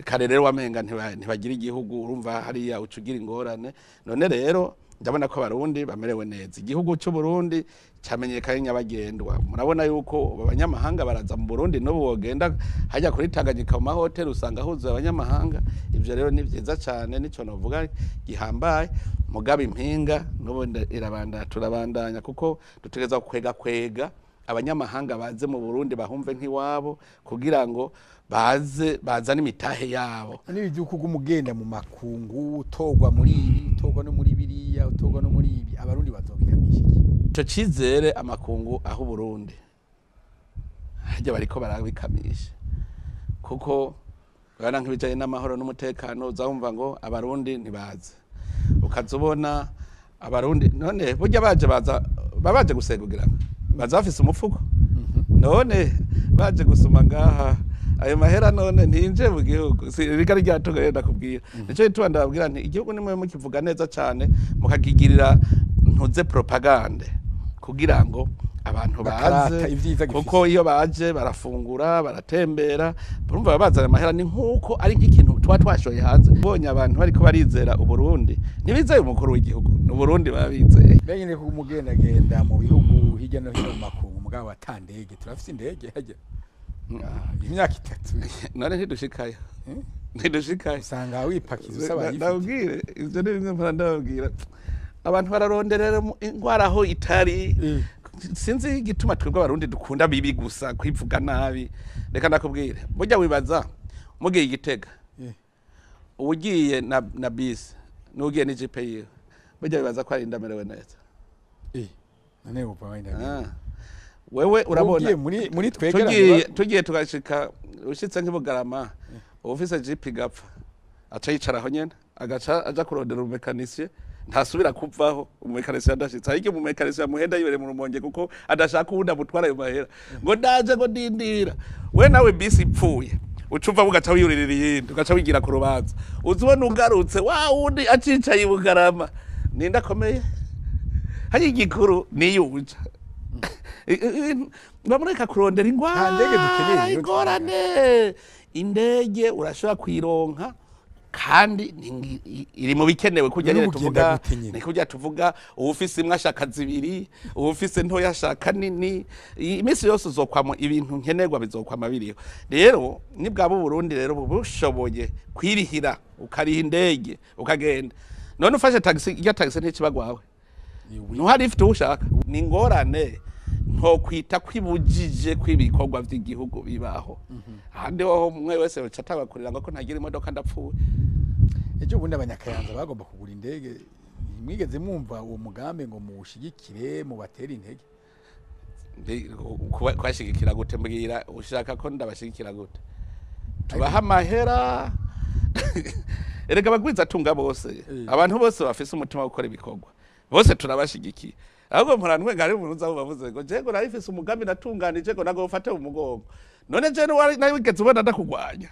B: Kare rero wamenga ntibagira igihugu, urumva hariya uca ugira ingorane. None rero ndabona ko Abarundi bamerewe neza. Igihugu c'u Burundi camenyekanye nyabagendwa. Murabona yuko abanyamahanga baraza mu Burundi, n'ubu wogenda hajya kuri Tanganyika mu mahoteli usanga huzuye abanyamahanga. Ivyo rero ni vyiza cane, nico novuga gihambaye. Mugabo impinga n'ubundi irabandanya, turabandanya kuko dutegerezwa kwega kwega abanyamahanga baze mu Burundi bahumve nk'iwabo, kugira ngo baze bazane imitahe yabo.
A: Niba iby'uko ugenda mu makungu utogwa muri ibi, utogwa no muri biriya, utogwa no muri ibi, Abarundi bazobikamisha iki?
B: Ico cizere amakungu aho Burundi harya bariko barabikamisha, kuko urabona nk'ibijanye n'amahoro n'umutekano, uzahumva ngo Abarundi ntibaze, ukaza ubona Abarundi none burya baje baza babaje gusegugira, baza bafise umufuko, none baje gusuma ngaha ayo mahera none ntinje mu gihugu, si rigari ryatunga ndakubwira. Nico gituma ndababwira nti igihugu nimwe mukivuga neza cane, mukakigirira ntuze propagande kugira ngo abantu
A: Bakarata
B: baze,
A: ivyiza gifise.
B: kuko iyo baje barafungura, baratembera, urumva baba bazana amahera. Ni nkuko ari nk'ikintu tuba twashoye hanze. Bonye abantu bariko barizera Uburundi, ntibizeye umukuru w'igihugu, ni Uburundi baba bizeye.
A: Mbega nyine ko umugendagenda mu bihugu hirya no hino mu makungu, mugabo ata ndege, turafise indege hajya imyaka 3.
B: None ntidushikayo, ntidushikayo.
A: Usanga wipakiza usaba ayifite.
B: Ndabwire ivyo ni bimwe mpora ndababwira, abantu bararonderera ingwara aho itari. Sinzi igituma twebwe Abarundi dukunda bibi gusa, kwivuga nabi. Reka ndakubwire, burya wibaza mugiye Igitega, ugiye na bisi n'ugiye n'ijipe yiwe, burya wibaza ko ari ndamerewe neza?
A: None wumva wenda
B: Ah. Wewe urabona
A: ugiye muri twegerane
B: tugiye tugashika, ushitse nk'ibugarama, ufise jipe igapfa, aca yicara aho nyene, agaca aja kurondera umumekanisiye, ntasubira kuvaho umumekanisiye adashitse. Ariko umumekanisiye amuhenda yibereye mu Rumonge, kuko adashaka uwundi amutwara ayo mahera, ngo ndaje, ngo ndindira. We nawe bisi ipfuye uca uva, ugaca wiyuririra iyindi, ugaca wigira ku rubanza, uza ubona ugarutse wa wundi acicaye i Bugarama. Ninde akomeye hari igikuru niyo uja bamureka kurondera
A: Nta ndege dukeneye rero.
B: ingorane. Indege urashobora kuyironka, kandi iri mu bikenewe kurya
A: None
B: nyene
A: ugenda
B: tuvuga.
A: gute nyene?
B: Ni kurya tuvuga, uwufise imwe ashaka zibiri, uwufise ntoya ashaka nini. Iminsi yose uzokwama ibintu nkenerwa bizokwama biriho. Rero nibwaba Uburundi rero bushoboye kwirihira, ukariha indege ukagenda, none ufashe taxi, irya taxi ntikibagwawe, ntuhari ifite ushaka, ni ingorane. Ntokwita kwibujije kw'ibikorwa vy'igihugu bibaho. Ahandi hoho umwe wese yoca atabakurira ngo ko ntagira imodoka ndapfuye.
A: Ejo bundi Abanyakayanza bagomba kugura indege, mwigeze mwumva uwo mugambi ngo muwushigikire, mubatere intege?
B: Kubashigikira gute? Mbwira, ushaka ko ndabashigikira gute? Tubaha amahera? Erega abagwizatunga bose, abantu bose bafise umutima wo gukora ibikorwa bose turabashigikiye. Ahubwo mpora ntwenga, hari umuntu uza bavuze ngo je ngo narifise umugambi natunganije, ngo nago ufate mu mugongo. None je nawe wigeze ubona ndakugwanya?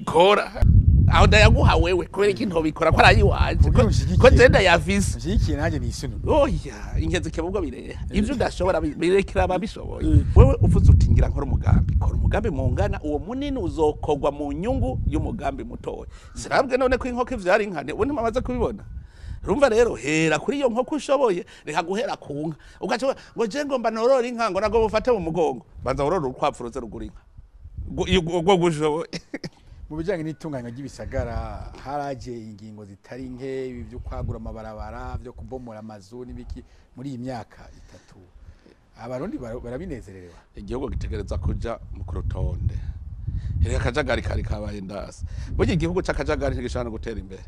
B: Kora aho ndayaguha wewe, kubera iki ntobikora ko arayiwanje?
A: Kugira unshigikire.
B: Ko je ndayafise.
A: Nshyigikiye nanjye nisunune.
B: Oya, ingenzi kebubwo bireha ivyo udashobora birekera ababishoboye. Wewe uvuze uti ngira nkora umugambi, kora umugambi mungana, uwo munini uzokorwa mu nyungu y'umugambi mutoya. Sinabwe none ko inkoko ivyara inka, ubu ntimamaze kubibona? Urumva rero, hera kuri iyo nkoko ushoboye, reka guhera ku nka. Ugaca uvuga ngo je ngomba norora inka, ngo nago bufate mu mugongo. Banza worora urukwavu ruze rugura inka. Iyo ubwo gushoboye.
A: Mu bijyanye n'itunganywa ry'ibisagara haraje ingingo zitari nke, ibi byo kwagura amabarabara, byo kubomora amazu n'ibiki. Muri iyi myaka 3 Abarundi barabinezererewe?
B: Igihugu gitegereza kuja mu kurutonde. Erega akajagari kari kabaye ndasi. Burya igihugu c'akajagari ntigishobora no gutera imbere.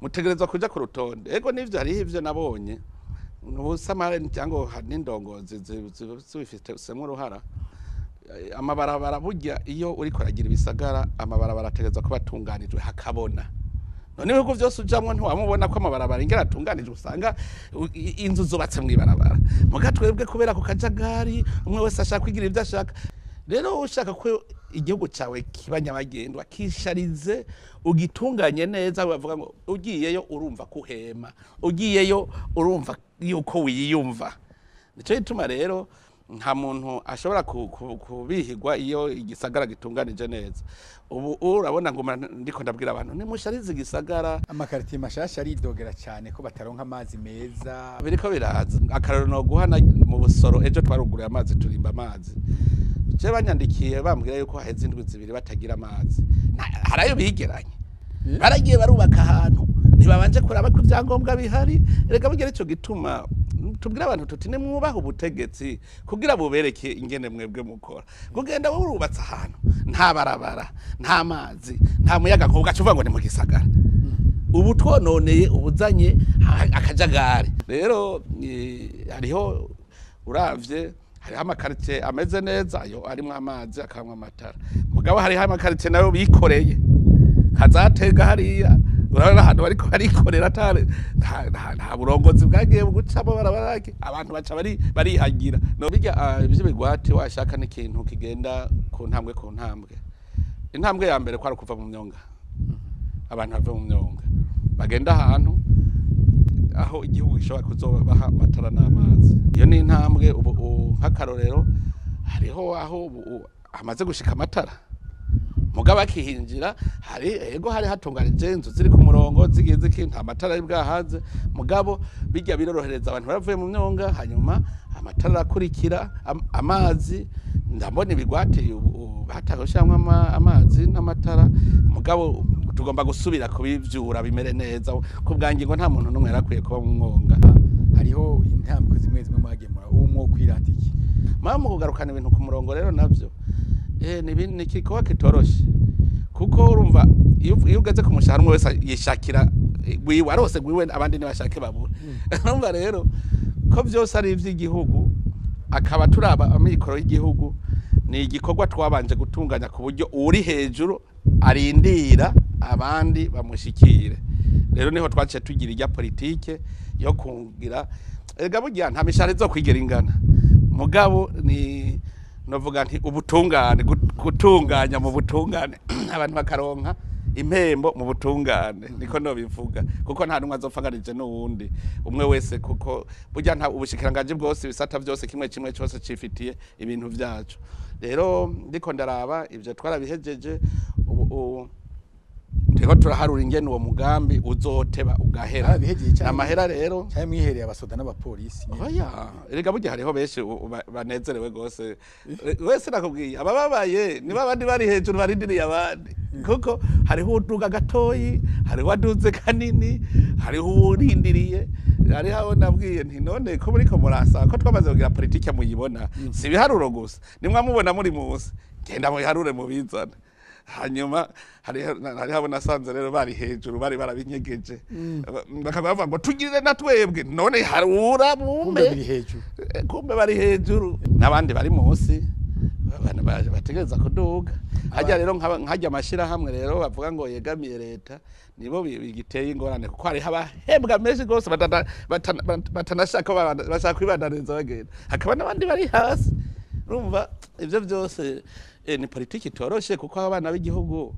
B: Mutegerezwa kuja ku rutonde. Ego nivyo, hariho ivyo nabonye ubusamare cyangwa hari n'indongozi zibifitemo uruhara. Amabarabara burya iyo uriko uragira ibisagara, amabarabara ategerezwa kuba atunganijwe hakabona. None ibihugu vyose ujamwo ntiwamubona ko amabarabara ingene atunganijwe, usanga inzu zubatse mw'ibarabara. Muga twebwe kubera ku kajagari, umwe wese ashaka kwigira ivyo ashaka. Rero ushaka ko igihugu cawe kiba nyabagendwa, kisharize, ugitunganye neza, bavuga ngo ugiyeyo urumva kuhema, ugiyeyo urumva yuko wiyumva. Nico gituma rero nta muntu ashobora kubihigwa iyo igisagara gitunganije neza. Ubu urabona ngo ndiko ndabwira abantu nimusharize igisagara.
A: Amakaritiye mashasha aridogera cyane ko bataronka amazi meza.
B: Biriko biraza. Akarorero noguha mu Busoro, ejo twaruguruye amazi, turimba amazi. Je banyandikiye bambwira yuko haheze indwi 2 batagira amazi. Harayo bigeranye. Baragiye barubaka ahantu ntibabanje kuraba ko ivyangombwa bihari. Erega burya ico gituma tubwira abantu tuti nimwubahe ubutegetsi kugira bubereke ingene mwebwe mukora. Kugenda wurubatse ahantu nta barabara, nta mazi, nta muyaga nkuba, ugaca uvuga ngo ni mu gisagara. Ubu twononeye ubuzanye akajagari. Rero hariho uravye hariho amakaritiye ameze neza ayo arimwo amazi akamwa amatara, mugabo hariho amakaritiye nayo bikoreye kazatega hariya. Urabona ahantu bariko barikorera atari nta burongozi bwagiye bugucamo barabarake, abantu baca barihagira. No bijya ivy'ibigwati washaka n'ikintu kigenda ku ntambwe ku ntambwe. Intambwe ya mbere kwari kuva mu myonga, abantu bava mu myonga bagenda ahantu aho igihugu gishobora kuzobaha amatara n'amazi. Iyo ni intambwe. Ubu nk'akarorero hariho aho hamaze gushika amatara, mugabo akihinjira hari ego hari hatunganije inzu ziri ku murongo zigize iki, nta matara ari bwahaze, mugabo bijya birorohereza abantu baravuye mu myonga, hanyuma amatara arakurikira, amazi. Ndabona ibigwati batagoshamwe amazi n'amatara, mugabo tugomba gusubira kubivyura bimere neza. Ku bwanjye ngo nta muntu n'umwe yarakwiye kuba mu mwonga.
A: Hariho intambwe zimwe zimwe mwagemura uwo mwo kwirata iki
B: mama kugarukana ibintu ku murongo rero navyo ni igikorwa kitoroshe, kuko urumva iyo ugeze ku mushahara umwe wese yishakira gwiwe arose gwiwe, abandi ntibashake babura. Urumva rero ko vyose ari ivy'igihugu, akaba turaba amikoro y'igihugu. Ni igikorwa twabanje gutunganya ku buryo uri hejuru arindira abandi bamushikire. Rero niho twaciye tugira irya politike yo kungira. Erega burya nta mishahara izokwigera ingana, mugabo ni novuga nti ubutungane, gutunganya mu butungane abantu bakaronka impembo mu butungane, niko no bivuga, kuko nta numwe azopfanganije n'uwundi umwe wese, kuko burya nta ubushikiranganji bwose ibisata byose kimwe kimwe cyose cifitiye ibintu vyaco. Rero ndiko ndaraba ivyo twarabihejeje, ubu turiko turaharura ingene uwo mugambi uzoteba ugahera.
A: Barabihejeje canke
B: Amahera rero
A: canke mwihereye abasoda n'abapolisi nyene?
B: Oya, erega burya hariho benshi banezerewe gose. Wese nakubwiye abababaye niba abandi bari hejuru barindiriye abandi, kuko hariho uduga gatoyi, hariho waduze kanini, hariho uwurindiriye. Hariho abo nabwiye nti none ko muriko murasaba ko twamaze kugira politike muyibona, si ibiharuro gusa, nimwa mubona muri munsi, genda mubiharure mubizane. Hanyuma hariho abo nasanze rero bari hejuru bari barabinyegeje, bakaba bavuga ngo tugirire na twebwe, none harura
A: Kumbe
B: bumbe
A: biri hejuru.
B: Kumbe bari hejuru n'abandi bari munsi abantu bategereza kuduga hajya. Rero nkajya amashirahamwe rero bavuga ngo yegamiye leta, nibo bigiteye ingorane, kuko hariho abahembwa menshi rwose batanashaka bashaka kwibandaniza bagenda, hakaba n'abandi bari hasi. Urumva ivyo byose ni politiki itoroshe, kuko abana b'igihugu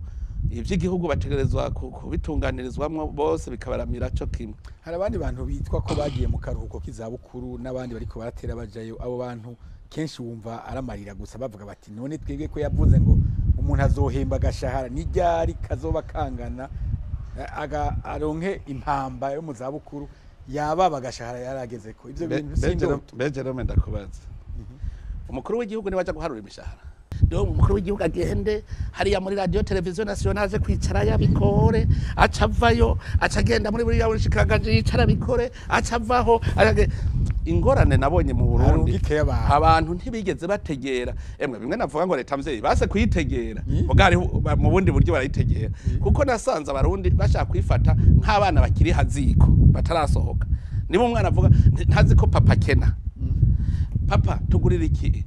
B: ivy'igihugu bategerezwa kubitunganirizwamwo bose bikabaramira co kimwe.
A: Hari abandi bantu bitwa ko bagiye mu karuhuko k'izabukuru n'abandi bariko baratera bajayo. Abo bantu kenshi wumva aramarira gusa, bavuga bati none twebwe ko yavuze ngo umuntu azohemba agashahara, ni ryari kazoba kangana, aga aronke impamba yo mu zabukuru yababa agashahara yaragezeko? Ivyo bintu sindoto.
B: Mbe Jerome, ndakubaza, umukuru w'igihugu niwe aja guharura imishahara? Rero umukuru w'igihugu agende hariya muri radio televiziyo nationale aje kwicara yabikore, aca avayo, aca agenda muri buriya bushikiranganji yicara abikore, aca avaho. Ingorane nabonye mu Burundi,
A: Arungikeyo abantu.
B: Abantu ntibigeze bategera. Emwe bimwe navuga ngo leta mvyeyi base kuyitegera, muga hariho mu bundi buryo barayitegera, kuko nasanze abarundi bashaka kwifata nk'abana bakiri haziko batarasohoka. Niba umwana avuga ntazi ko papa akena, papa tugurira iki.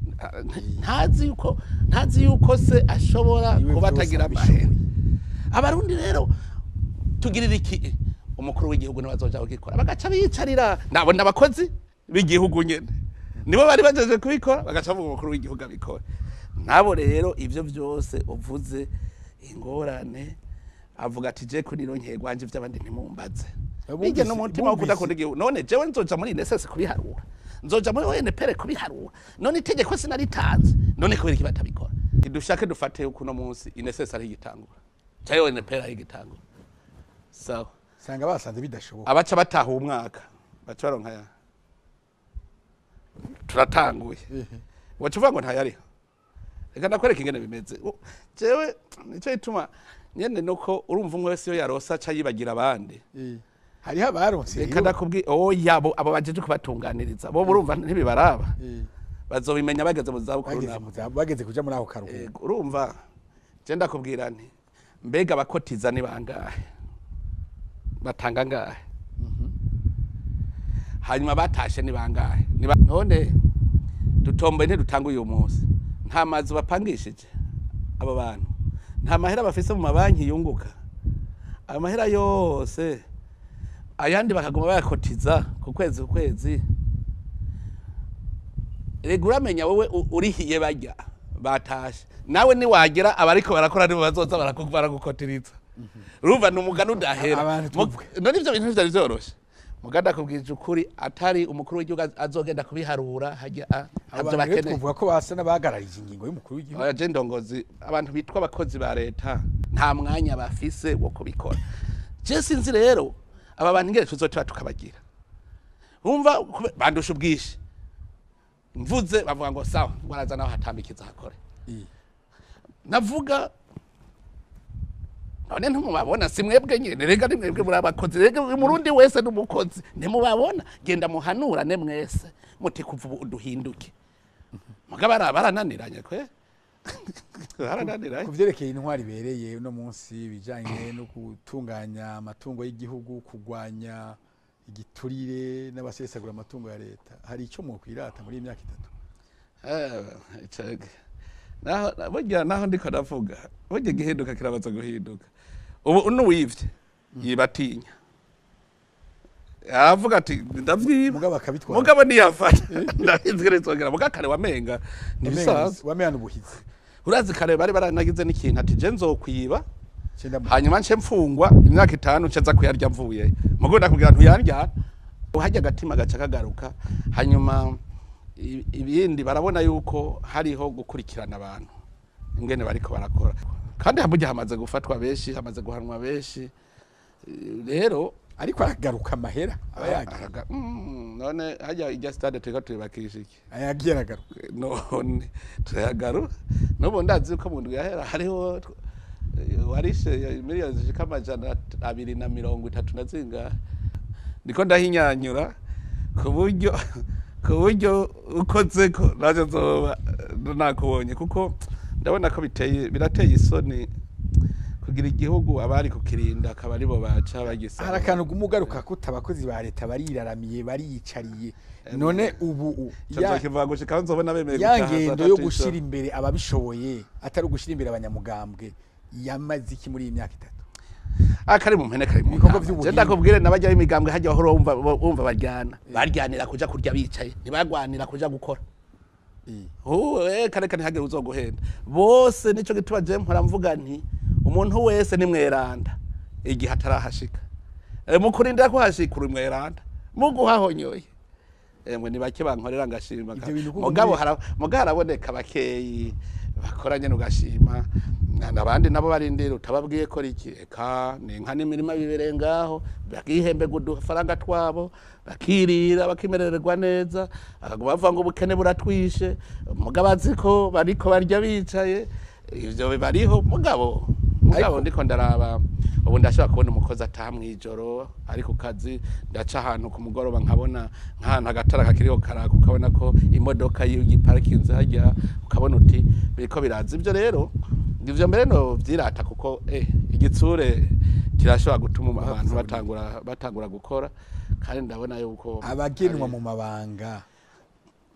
B: Ntazi yuko se ashobora kuba atagira amahera. Abarundi rero tugirira iki? Umukuru w'igihugu niwe azoja kugikora, bagaca biyicarira. Nabona abakozi b'igihugu nyene nibo bari bajeje kubikora, bagaca bavuga umukuru w'igihugu abikora. Nabo rero ivyo vyose uvuze ingorane, avuga ati je ko nironkeye gwanje ivy'abandi ntimumbaze. Bijya n'umutima wo kudakunda igihugu. None jewe nzoja muri INSS kubiharura, nzoja muri ONPR kubiharura, none itegeko sinaritanze, none kubera iki batabikora? Dushake dufate yuko uno munsi INSS ari igitangura canke ONPR ari igitangura, sawa?
A: Sanga basanze bidashoboka,
B: abaca bataha umwaka baca baronka ya turatanguye, waca uvuga ngo ntayariho. Reka ndakwereka ingene bimeze. Jewe nico gituma nyene nuko urumva umwe wese iyo yarosa aca yibagira abandi.
A: Hariho abaronse.
B: Reka ndakubwiye, oya, abo bajeje kubatunganiriza bo urumva ntibibaraba, bazobimenya bageze mu zabukuru,
A: nabo bageze kuja muri ako karuhuko.
B: Urumva je ndakubwira nti mbega abakotiza ni bangahe, batanga ngahe, hanyuma batashe ni bangahe? None dutomboye ntidutanga uyu munsi, nta mazu bapangishije abo bantu, nta mahera bafise mu mabanki yunguka, amahera yose ayandi bakaguma bayakotiza ku kwezi ku kwezi. Rega uramenya wowe urihiye barya batashe, nawe niwagera abariko barakora nibo bazoza baragukotiriza. Urumva ni umugani udahera. None ivyo bintu vyari vyoroshe. Muganda kubwije ukuri, atari umukuru w'igihugu azogenda kubiharura hajya
A: avyo bakeneye. Tuvuga ko basa n'abahagararije ingingo y'umukuru w'igihugu.
B: Oya, je ndongozi abantu bitwa abakozi ba leta nta mwanya bafise wo kubikora. Je sinzi rero aba bantu ingere tuzotiba tukabagira. Urumva bandusha ubwishi, mvuze bavuga ngo sawa, ngo araza naho hatambikiza hakore. Navuga none ntimubabona, si mwebwe nyene, rega ni mwebwe muri abakozi, rega umurundi wese n'umukozi, ntimubabona. Genda muhanurane mwese muti kuva ubu duhinduke. Mugabo barananiranye kwe, barananiranye.
A: Kuvyerekeye intwari ibereye uno munsi bijanye no gutunganya amatungo y'igihugu, kugwanya igiturire n'abasesagura amatungo ya leta, hari ico mwokwirata muri iyi myaka itatu?
B: Naho burya naho ndiko ndavuga, burya igihinduka kirabaza guhinduka. Ubu n'uwivye yibatinya, aravuga ati ndavyiba,
A: mugabo akabitwara,
B: mugabo ntiyafata ndabizwirizogera. Muga kare wamenga ntibisanzwe,
A: wamenga ubuhizi.
B: Urazi kare bari baranagize n'ikintu ati je nzokwiba hanyuma nce mfungwa imyaka 5 nce nza kuyarya mvuye. Mugo ndakubwira ntuyarya, uhajya agatima gaca kagaruka. Hanyuma ibindi barabona yuko hariho gukurikirana abantu ingene bariko barakora, kandi hamujya hamaze gufatwa benshi, hamaze guhanwa benshi. Rero
A: ariko aragaruka amahera aba yagiye.
B: None hajya ijya stade turiko turibakisha iki,
A: ayagiye aragaruka.
B: None turayagaruka n'ubu ndazi ko mu ndwi yahera hariho warishe miliyoni zishika 230 na zingahe. Ndiko ndahinyanyura ku buryo ukoze ko naje nzoba nakubonye, kuko ndabona ko birateye isoni kugira igihugu abari kukirinda akaba aribo baca bagisa.
A: Hari akantu gumugaruka ko abakozi ba leta bariraramiye bariyicariye. None ubu ya ngendo yo gushira imbere ababishoboye atari ugushira imbere abanyamugambwe yamaze iki muri iyi myaka itatu?
B: Akari mu mpene kari mu je ndakubwire nabajya imigambwe hajya aho wumva baryana baryanira kuja kurya bicaye, ntibagwanira kuja gukora. Kare kare hagera uzoguhenda bose. Nico gituma je mpora mvuga nti umuntu wese ni mweranda igihe atarahashika. Mu kurinda ko hashika uri mweranda muguhahonyoye. Emwe ni bake bankorera ngashima. Mugabo haraboneka bakeyi bakoranye n'ugashima, nabandi nabo barindira utababwiye ko iki eka ni nka n'imirima biberengaho bakihembe gudufaranga twabo bakirira bakimerererwa neza, akaguma bavuga ngo ubukene buratwishe. Mugabo azi ko bariko barya bicaye, ivyo bibariho. Mugabo ndiko ndaraba ubu ndashobora kubona umukozi ataha mw'ijoro ari ku kazi, ndaca ahantu ku mugoroba nkabona nk'ahantu agatara kakiriho karaka, ukabona ko imodoka y'iparkinze hajya, ukabona uti biriko biraza. Ivyo rero ivyo mbere no vyirata, kuko igitsure kirashobora gutuma abantu batangura gukora. Kandi ndabona yuko
A: abagenwa mu mabanga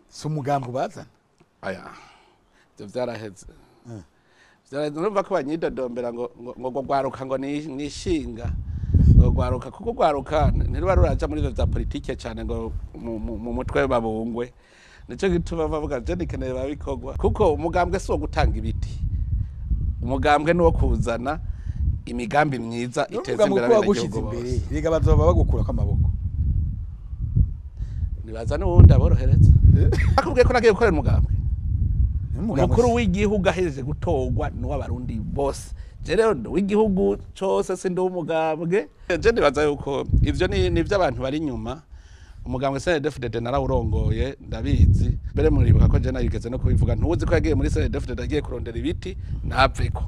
A: si umugambi ubazana.
B: Aya, ivyo vyaraheze. Vyaraheze. Urumva ko banyidodombera ngo gwaruka ngo nishinga ngo gwaruka, kuko gwaruka ntiruba ruraja muri ivyo vya politike cane ngo mu mutwe babungwe. Nico gituma bavuga je nikeneye babikorwa, kuko umugambwe si uwo gutanga ibiti, umugambwe ni uwo kuzana imigambi myiza iteza imbere
A: wagushize
B: abenegihugu
A: imbere
B: bose.
A: Rega bazoba bagukurako amaboko.
B: Nibaza n'uwundi aborohereza akubwiye ko nagiye gukorera umugambwe. Umukuru w'igihugu ahejeje gutorwa ni uw'Abarundi bose. Je rero ndi uw'igihugu cose, si ndi uw'umugambwe. Je nibaza yuko ivyo ni ivy'abantu bari inyuma. Umugambwe CNDD-FDD narawurongoye, ndabizi. Mbere muribuka ko je narigeze no kubivuga, ntuzi ko yagiye muri CNDD-FDD agiye kurondera ibiti ntapfeko.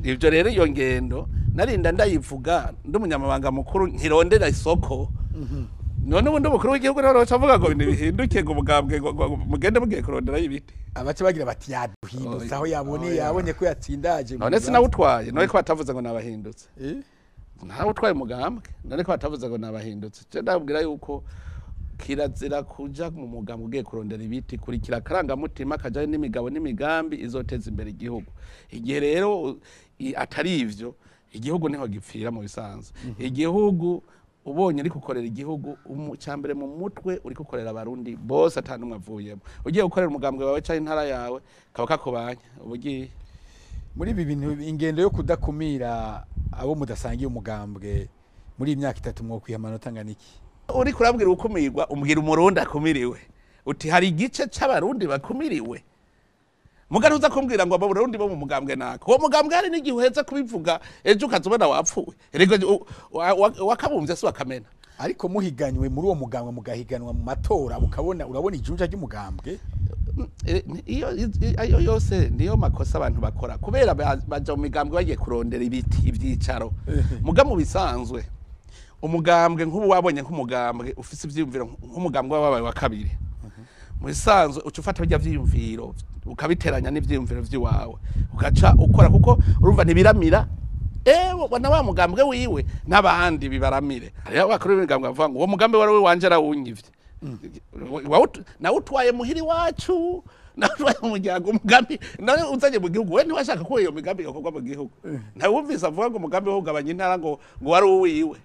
B: Ivyo rero, iyo ngendo narinda ndayivuga ndi umunyamabanga mukuru nkirondera isoko. None ubundi umukuru w'igihugu rero avuga ngo ibintu bihinduke, ngo umugambwe ngo mugende mugiye kuronderayo ibiti.
A: Abaca bagira bati yaduhindutse aho yaboneye,
B: Oya.
A: yabonye ko yatsindaje.
B: None sinawutwaye? None ko batavuze ngo nabahindutse? Ntawe utwaye umugambwe, none ko batavuze ngo nabahindutse? Je ndabwira yuko kirazira kuja mu mugambwe ugiye kurondera ibiti. Kurikira akarangamutima kajanye n'imigabo n'imigambi izoteza imbere igihugu. Igihe rero atari ivyo, igihugu niho gipfira. Mu bisanzwe igihugu ubonye uri gukorera igihugu, cambere mu mutwe uri gukorera Abarundi bose ata n'umwe avuyemo. Ugiye gukorera umugambwe wawe canke intara yawe, kaba kakubanya uba ugiye.
A: Muri ibi bintu, ingendo yo kudakumira abo mudasangiye umugambwe muri iyi myaka 3, mwokwiha amanota angana iki?
B: Uri kurabwira ukumirwa, umbwira Umurundi akumiriwe, uti hari igice c'Abarundi bakumiriwe. Mugari uza kumbwira ngo Abarundi bo mu mugambwe nako, uwo mugambwe hari n'igihe uheza kubivuga, ejo ukaza ubona wapfuye. Erega wakabumbye si wakamena.
A: Ariko muhiganywe muri uwo mugambwe, mugahiganwa mu matora, ukabona urabona ijunja ry'umugambwe.
B: Iyo ayo yose niyo makosa abantu bakora, kubera baja mu migambwe bagiye kurondera ibiti, ivyicaro. Muga mu bisanzwe umugambwe nk'ubu wabonye nk'umugambwe ufise ivyiyumviro nk'umugambwe wabaye wa kabiri, mu bisanzwe uca ufata birya vyiyumviro ukabiteranya n'ivyiyumviro vy'iwawe, ugaca ukora, kuko urumva ntibiramira ewe na wa mugambwe wiwe n'abandi bibaramire. Hariho abakuru b'imigambwe bavuga ngo uwo mugambi wari wanje arawunyivye, nawe utwaye muhiri wacu, nawe utwaye mu muryango, umugambi nawe uzanye mu gihugu. We ntiwashaka ko iyo migambi yokorwa mu gihugu. Ntawe wumvise avuga ngo umugambi wo kugabanya intara ngo wari uwiwe,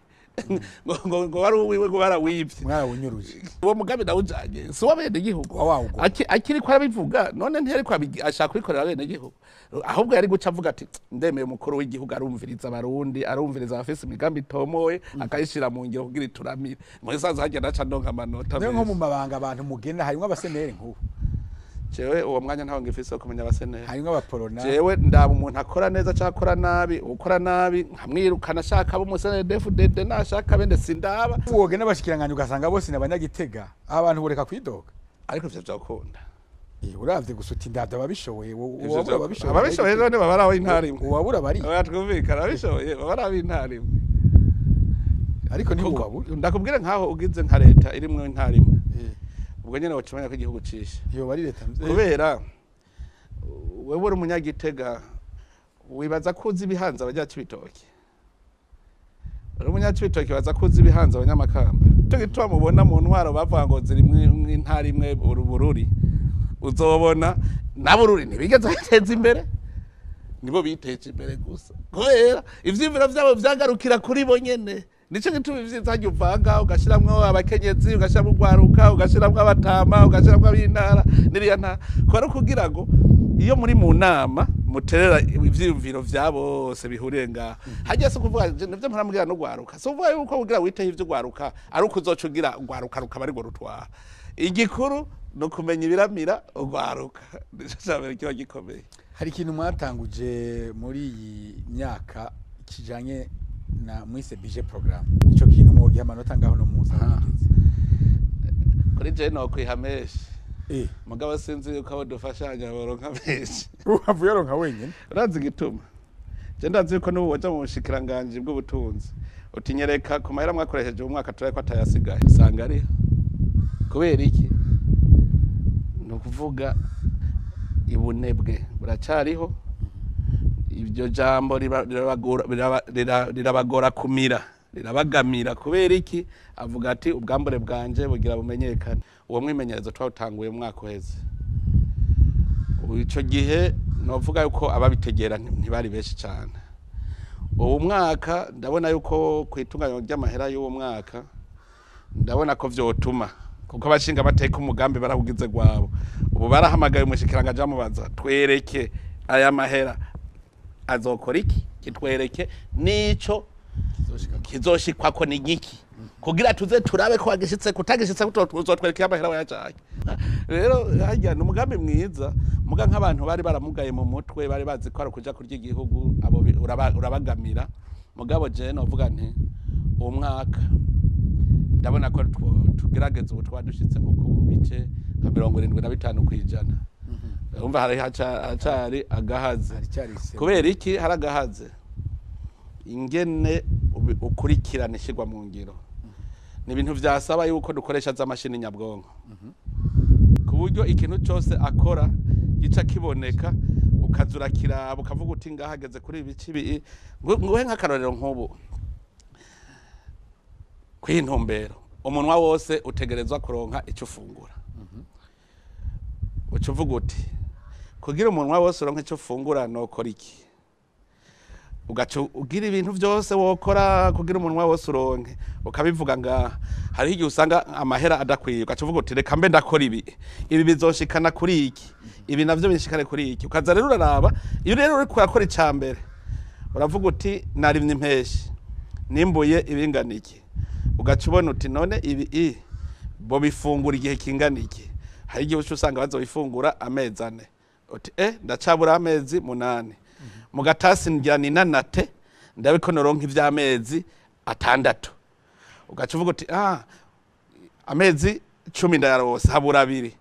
B: ngo wari uwiwe, ngo barawivye.
A: Mwarawunyuruje.
B: Uwo mugambi nawujanye si uw'abene gihugu.
A: Wawugomba.
B: Akiri ko arabivuga, none ntiyari ko ashaka kubikorera abene gihugu? Ahubwo yari guca avuga ati ndemeye umukuru w'igihugu arumviriza Abarundi, arumviriza abafise imigambi itomoye, akayishira mu ngiro kugira ituramire. Mu bisanzwe hagenda aca ndonka amanota
A: Niyo nko mu
B: menshi.
A: mabanga abantu mugena harimwo abasenere nk'ubu?
B: Jewe uwo mwanya ntawo ngifise wo kumenya abasenere.
A: Harimwo abaporona?
B: Jewe ndaba umuntu akora neza cyangwa akora nabi. Ukora nabi nkamwirukana, ashaka abo umusenere DFDD nashaka bende sindaba.
A: Wogena abashikiranganje ugasanga bose ni Abanyagitega, abantu boreka kwidoga?
B: Ariko ivyo vyokunda.
A: Uravye gusa uti ndavye ababishoboye,
B: Ivyo
A: uwabura
B: vyokunda.
A: ababishoboye.
B: Ababishoboye none baba ari ab'intara imwe.
A: Uwabura bari
B: Oya, twumvikana, ababishoboye baba ari ab'intara imwe.
A: Ariko
B: Kuko
A: ntiwabura.
B: ndakubwira, nkaho ugize nka leta irimwo intara imwe, ubwo nyene woca umenya ko igihugu cishe.
A: Yoba ari leta mvye.
B: Kubera wewe uri Umunyagitega, wibaza ko uzi ibihanze Abanyacibitoki? Uri Umunyacibitoki, baza ko uzi ibihanze Abanyamakamba? Ico gituma mubona mu ntwaro bavuga ngo ziri mw'intara imwe Urubururi, uzobona n'Abururi ntibigeze biteza imbere, nibo biteje imbere gusa, kubera ivyiyumviro vyabo vyagarukira kuri bo nyene. Nico gituma ivyiza hajya uvanga, ugashiramwo abakenyezi, ugashiramwo urwaruka, ugashiramwo abatama, ugashiramwo ab'intara n'iriya ntara, kubera kugira ngo iyo muri mu nama muterera ivyiyumviro vya bose bihuriye ngaho. Hajya si ukuvuga nivyo mpora mbwira n'urwaruka, si ukuvuga yuko kugira witeho ivy'urwaruka ari uko uzoca ugira urwaruka rukaba arirwo rutwara. Igikuru ni ukumenya ibiramira urwaruka, nico cambere kiba gikomeye.
A: Hari ikintu mwatanguje muri iyi myaka kijanye na mwise budget programme. Ico kintu mwogiha amanota ngaho no munsi aho bigeze?
B: Kuri je nokwiha menshi, mugabo sinzi yuko abo dufashanya boronka menshi.
A: Uhavuye uronka wenyene.
B: Urazi igituma? Je ndazi yuko n'ubu waja mu bushikiranganji bw'ubutunzi, utinyereka ku mahera mwakoresheje mu mwaka turaye ko atayasigaye, usanga ariho. Kubera iki? Ni ukuvuga ibunebwe buracariho. Iryo jambo rirabagora kumira. Rirabagamira kubera iki? Avuga ati ubwambure bwanje bugira bumenyekane. Uwo mwimenyerezo twawutanguye mu mwaka uheze. Ico gihe novuga yuko ababitegera ntibari benshi cane. Uwo mwaka ndabona yuko kwitunganywa ry'amahera y'uwo mwaka ndabona ko vyotuma, kuko abashinga amateka umugambi barawugize gwabo. Ubu barahamagaye umushikiranganje bamubaza twereke aya mahera azokora iki, kitwereke nico kizoshikwako ni giki, kugira tuze turabe ko wagishitse kutagishitse uzotwereka amahera wayajanye. Rero harya ni umugambi mwiza, muga nk'abantu bari baramugaye mu mutwe bari bazi ko ari ukuja kurya igihugu, abo urabagamira. Mugabo je novuga nti uwo mwaka ndabona ko tugerageza ubu twadushitse nko ku bice nka 75%. Urumva hari hacari agahaze. Kubera iki hari agahaze? Ingene ukurikirana ishirwa mu ngiro ni ibintu vyasaba yuko dukoresha za mashini nyabwonko, ku buryo ikintu cose akora gica kiboneka, ukazura kiraba ukavuga uti ngahageze kuri ibi bici. Nguhe nk'akarorero nk'ubu kw'intumbero umunwa wose utegerezwa kuronka ico ufungura. Uca uvuga uti kugira umunwa wose uronke ico ufungura nokora iki? Ugaca ugira ibintu vyose wokora kugira umunwa wose uronke, ukabivuga ngaha. Hariho igihe usanga amahera adakwiye, ugaca uvuga uti reka mbe ndakora ibi, ibi bizoshikana kuri iki, ibi navyo bishikane kuri iki. Ukaza rero uraraba, iyo rero uriko urakora ica mbere uravuga uti narimye impeshi nimbuye ibingana iki, ugaca ubona uti none ibi bo bifungura igihe kingana iki. Hari igihe uca usanga bazobifungura amezi 4, uti ndacabura amezi 8, mu gatasi ngira ninanate ndabiko noronka ivy'amezi 6. Ugaca uvuga uti amezi 10 ndayarose habura 2,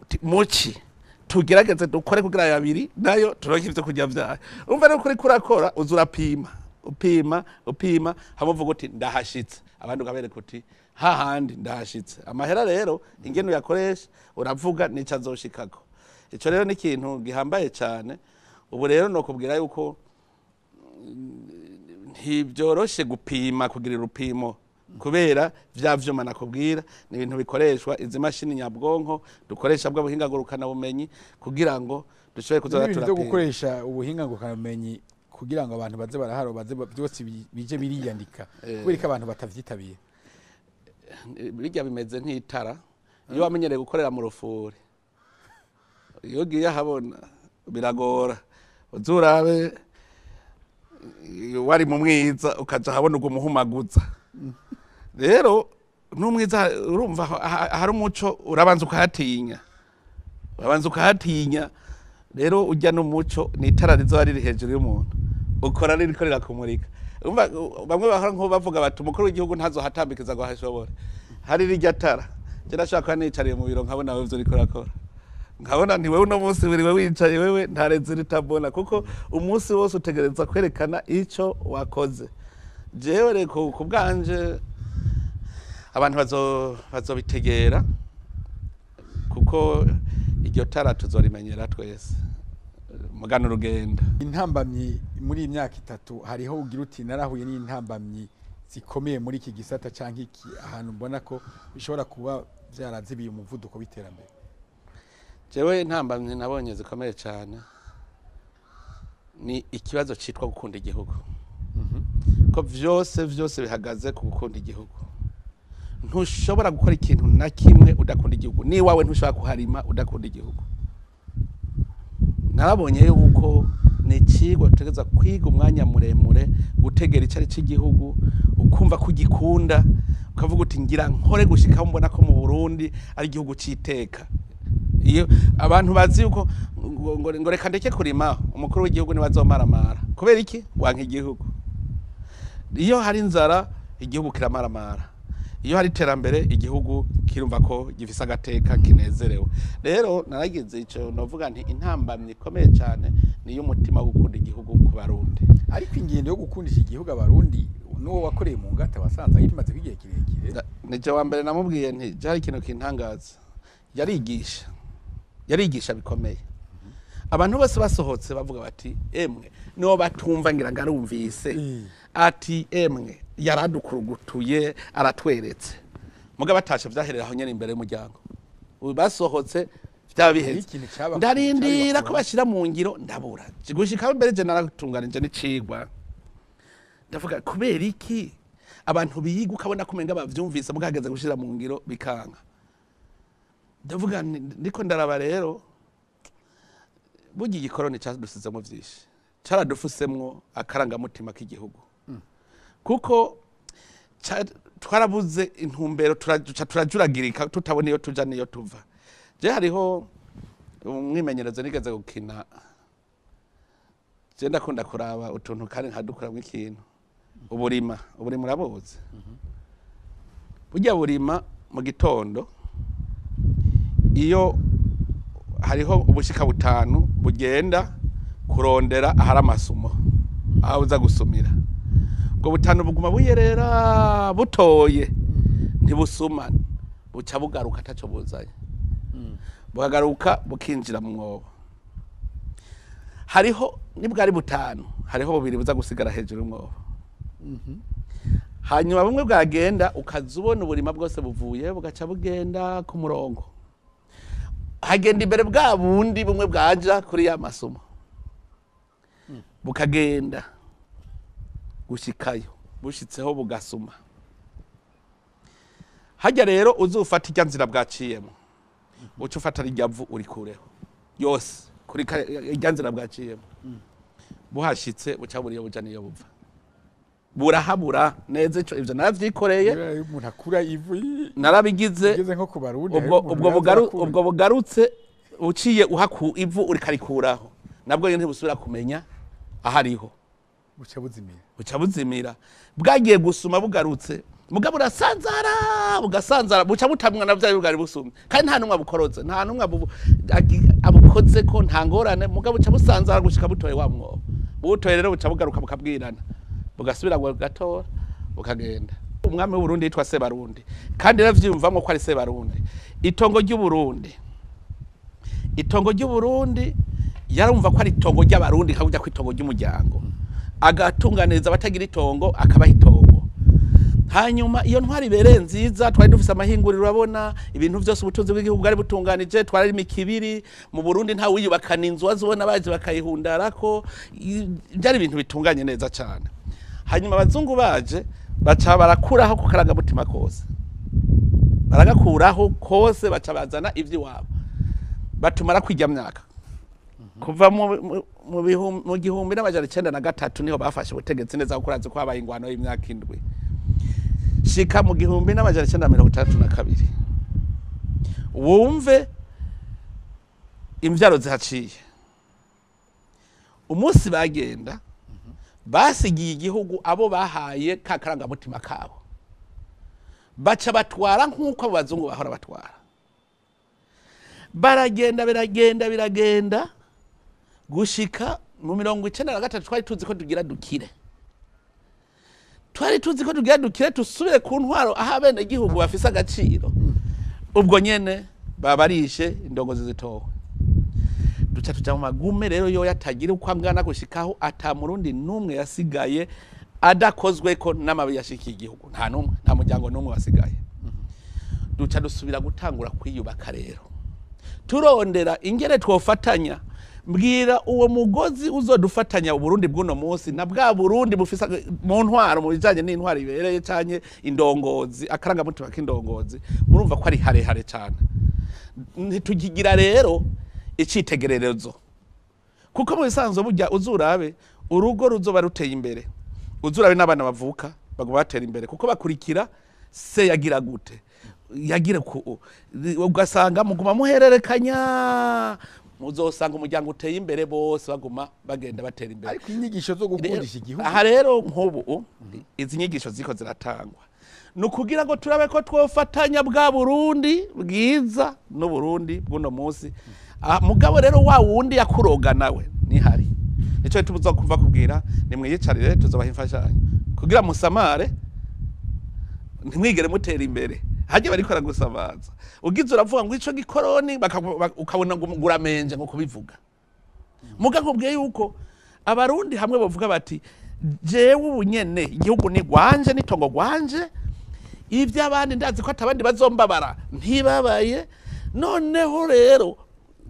B: uti muci tugerageze dukore kugira aya 2 nayo turonke ivyo kurya vyayo. Urumva rero kuri kurakora uza urapima upima upima, hamwe uvuga uti ndahashitse, abandi ukabereka uti hahandi ndahashitse. Amahera rero ingene uyakoresha uravuga nico azoshikako. Ico rero ni ikintu gihambaye cane. Ubu rero nokubwira yuko ntibyoroshe gupima kugira urupimo, kubera vya vyuma nakubwira ni ibintu bikoreshwa izi mashini nyabwonko dukoresha bwa buhinga ngurukana bumenyi kugira ngo dushobore kuzoza turapima.
A: Gukoresha ubuhinga ngurukana bumenyi kugira ngo abantu baze baraharo baze byose bije biriyandika, kubera ko abantu batavyitabira.
B: Bijya bimeze nk'itara, iyo wamenyereye gukorera mu rufuri iyo ugiye ahabona biragora. Uzurabe wari mu mwiza ukaja ahabona ugumuhumaguza. Rero n'umwiza urumva hari umuco urabanza ukahatinya, urabanza ukahatinya. Rero ujya n'umuco ni itara rizoba riri hejuru y'umuntu ukora ririko rirakumurika. Urumva bamwe bahora nko bavuga bati umukuru w'igihugu ntazohatambikiza ngo ahashobore. Hari rirya tara, je ndashaka kuba nicariye mu biro nkabona wewe ivyo uriko urakora, nkabona nti wewe uno munsi wiriwe wicaye wewe ntareze ritabona, kuko umunsi wose utegereza kwerekana ico wakoze. Jewe reko ku bwanje abantu bazobitegera, kuko iryo tara tuzorimenyera twese mugana urugendo.
A: Intambamyi muri iyi myaka 3 hariho ugira uti narahuye n'intambamyi zikomeye muri iki gisata canke iki ahantu mbona ko bishobora kuba vyarazibiye umuvuduko w'iterambere?
B: Jewe intambamyi nabonye zikomeye cane ni ikibazo citwa gukunda igihugu. Ko vyose vyose bihagaze ku gukunda igihugu. Ntushobora gukora ikintu na kimwe udakunda igihugu. Ni wawe ntushobora kuharima udakunda igihugu. Narabonye yuko ni icigwa tutegerezwa kwiga umwanya muremure, gutegera icari c'igihugu, ukumva kugikunda, ukavuga uti ngira nkore gushika mbona ko mu Burundi ari igihugu c'iteka. Iyo abantu bazi yuko ngo reka ndeke kurima, umukuru w'igihugu ni bazomaramara. Kubera iki? Wanka igihugu. Iyo hari inzara igihugu kiramaramara. Iyo hari iterambere igihugu kirumva ko gifise agateka kinezerewe. Rero naragize ico novuga nti intambamyi ikomeye cyane ni y'umutima wo gukunda igihugu ku Barundi.
A: Ariko ingendo yo gukundisha igihugu Abarundi nuwo wakoreye mu ngata wasanze ayimaze igihe kirekire.
B: Nije wa mbere namubwiye nti jari ikintu kintangaza. Yarigisha. Yarigisha bikomeye. Abantu bose basohotse bavuga bati emwe niwo batumva ngira ngarumvise. Ati emwe Yaradukurugutuye, aratweretse, mugabo atashe vyaherera aho nyene imbere y'umuryango. Ubu basohotse vyaba biheze.
A: Ikintu
B: Ndarindira ko
A: cabakura.
B: bashira mu ngiro, ndabura. Gushika mbere je naratunganije n'icigwa, ndavuga kubera iki abantu biga ukabona ko umenga bavyumvise, mugahageze gushira mu ngiro bikanka. Ndavuga ndiko ndaraba rero, burya igikoroni cadusizemo vyinshi, caradufusemwo akarangamutima k'igihugu, kuko twarabuze intumbero, turaca turajuragirika, tutabona iyo tuja n'iyo tuva. Je hariho umwimenyerezo nigeze gukina. Je ndakunda kuraba utuntu kandi nkadukuramwo ikintu. Uburima, uburima urabuzi? Burya burima mu gitondo, iyo hariho ubushika butanu bugenda kurondera ahari amasumo, aho uza gusumira, ubwo butanu buguma buyerera, butoye ntibusuma, buca bugaruka ataco buzanye, bukagaruka bukinjira mu mwobo. Hariho nibwo ari butanu, hariho bubiri buza gusigara hejuru y'umwobo. Hanyuma bumwe bwagenda, ukaza ubona uburima bwose buvuye, bugaca bugenda ku murongo, hagenda imbere bwa bundi bumwe bwaja kuri ya masomo, bukagenda gushikayo, bushitseho bugasuma. Hajya rero uzufata irya nzira bwaciyemo, uca ufata rirya vu urikureho yose kuri irya nzira bwaciyemo. Buhashitse buca buriyo buja niyo buva, burahabura neza. Ico ivyo naravyikoreye.
A: Kubera iyo umuntu akura ivu
B: Narabigize.
A: Igeze nko ku Barundi,
B: Ubwo
A: hariho umuntu
B: ubwo
A: yaza arakura.
B: Ubwo bugarutse uciye uhaku ivu urikarikuraho, nabwo nyene ntibusubira kumenya ahariho.
A: Buca buzimira.
B: Buca buzimira. Bwagiye gusuma, bugarutse, mugabo burasanzara, bugasanzara, buca butamwa na vya bwari busumye, kandi nta numwe abukorotse, nta numwe abukoze ko nta ngorane. Mugabo buca busanzara gushika butoye wa mwobo. Butoye rero buca bugaruka, bukabwirana, bugasubira ngo gatora, bukagenda. Umwami w'Uburundi yitwa Sebarundi, kandi yaravyiyumvamwo ko ari Sebarundi. Itongo ry'Uburundi, itongo ry'Uburundi yarumva ko ari itongo ry'Abarundi, nka ko itongo ry'umuryango, agatunganiriza abatagira itongo, akabaha itongo. Hanyuma iyo ntwari ibereye nziza, twari dufise amahinguriro, urabona ibintu byose, ubutunzi bw'igihugu bwari butunganije, twararima ikibiri mu Burundi, nta wiyubakana inzu wazibona baje bakayihundarako. Byari ibintu bitunganye neza cyane. Hanyuma abazungu baje baca barakuraho ku karangamutima kose, baragakuraho kose, baca bazana ivy'iwabo, batumara kwijya myaka kuva mu 1903, niho bafashe ubutegetsi neza, kuko urazi ko habaye ingwano y'imyaka 7, shika mu 1962. Wumve imvyaro zihaciye. Umunsi bagenda basigiye igihugu abo bahaye ka karangamutima kabo, baca batwara nk'uko abo bazungu bahora batwara. Baragenda, biragenda, biragenda gushika mu 93. Twari tuzi ko tugira dukire, twari tuzi ko tugira dukire, tusubire ku ntwaro aho abenegihugu bafise agaciro. Ubwo nyene babarishe indongozi zitowe, duca tuja mu magume rero yo yatagira uko angana, gushikaho ata Murundi n'umwe yasigaye adakozweko n'amabi yashikiye igihugu. Nta n'umwe, nta muryango n'umwe wasigaye. Duca dusubira gutangura kwiyubaka rero, turondera ingere twofatanya. Mbwira uwo mugozi uzodufatanya Uburundi bw'uno munsi na bwa Burundi bufise mu ntwaro, mu bijanye n'intwaro ibereye canke indongozi, akarangamutima k'indongozi, murumva ko ari harehare cane. Ntitukigira rero icitegererezo, kuko mu bisanzwe burya uzurabe urugo ruzoba ruteye imbere, uzurabe n'abana bavuka baguma batera imbere, kuko bakurikira se yagira gute, yagira ku, ugasanga muguma muhererekanya. Muzosanga umuryango uteye imbere, bose baguma bagenda batera imbere.
A: Ariko inyigisho zo gukundisha igihugu
B: Aha rero nk'ubu izi nyigisho ziko ziratangwa ni ukugira ngo turabe ko twofatanya bwa Burundi bwiza n'Uburundi bw'uno munsi. Ah, mugabo rero wa wundi yakuroga nawe nihari, nico tubuza kuva kubwira nimwiyicarire, tuzobaha imfashanyo kugira musamare, ntimwigere mutera imbere. Hajya bariko baragusamaza, ugize uravuga ngo ico gikoroni, ukabona ngo uramenje ngo kubivuga. Muga nkubwiye yuko Abarundi hamwe bavuga bati Jewe ubu nyene igihugu ni gwanje, n'itongo gwanje, ivy'abandi ndazi ko atabandi bazombabara ntibabaye. Noneho rero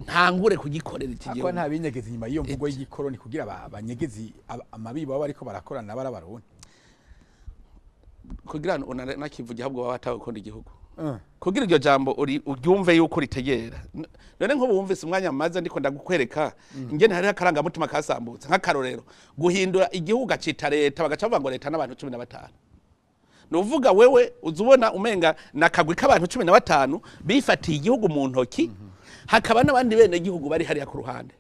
B: ntangure kugikorera iki
A: Ako
B: gihugu.
A: Nta binyegezi inyuma y'iyo mvugo y'igikoroni kugira banyegezi amabi baba bariko barakorana barabarundi?
B: Kugira ngo nakivuge, ahubwo baba batagukunda igihugu. Kugira iryo jambo uryumve yuko ritegera. None nk'ubu wumvise umwanya maze ndiko ndagukwereka ingene hariho akarangamutima kasambutse, nk'akarorero guhindura igihugu gacita leta, bagaca bavuga ngo leta n'abantu 15. Nuvuga wewe uza ubona umenga nakagwi k'abantu 15 bifatiye igihugu mu ntoki, hakaba n'abandi bene gihugu bari hariya ku ruhande.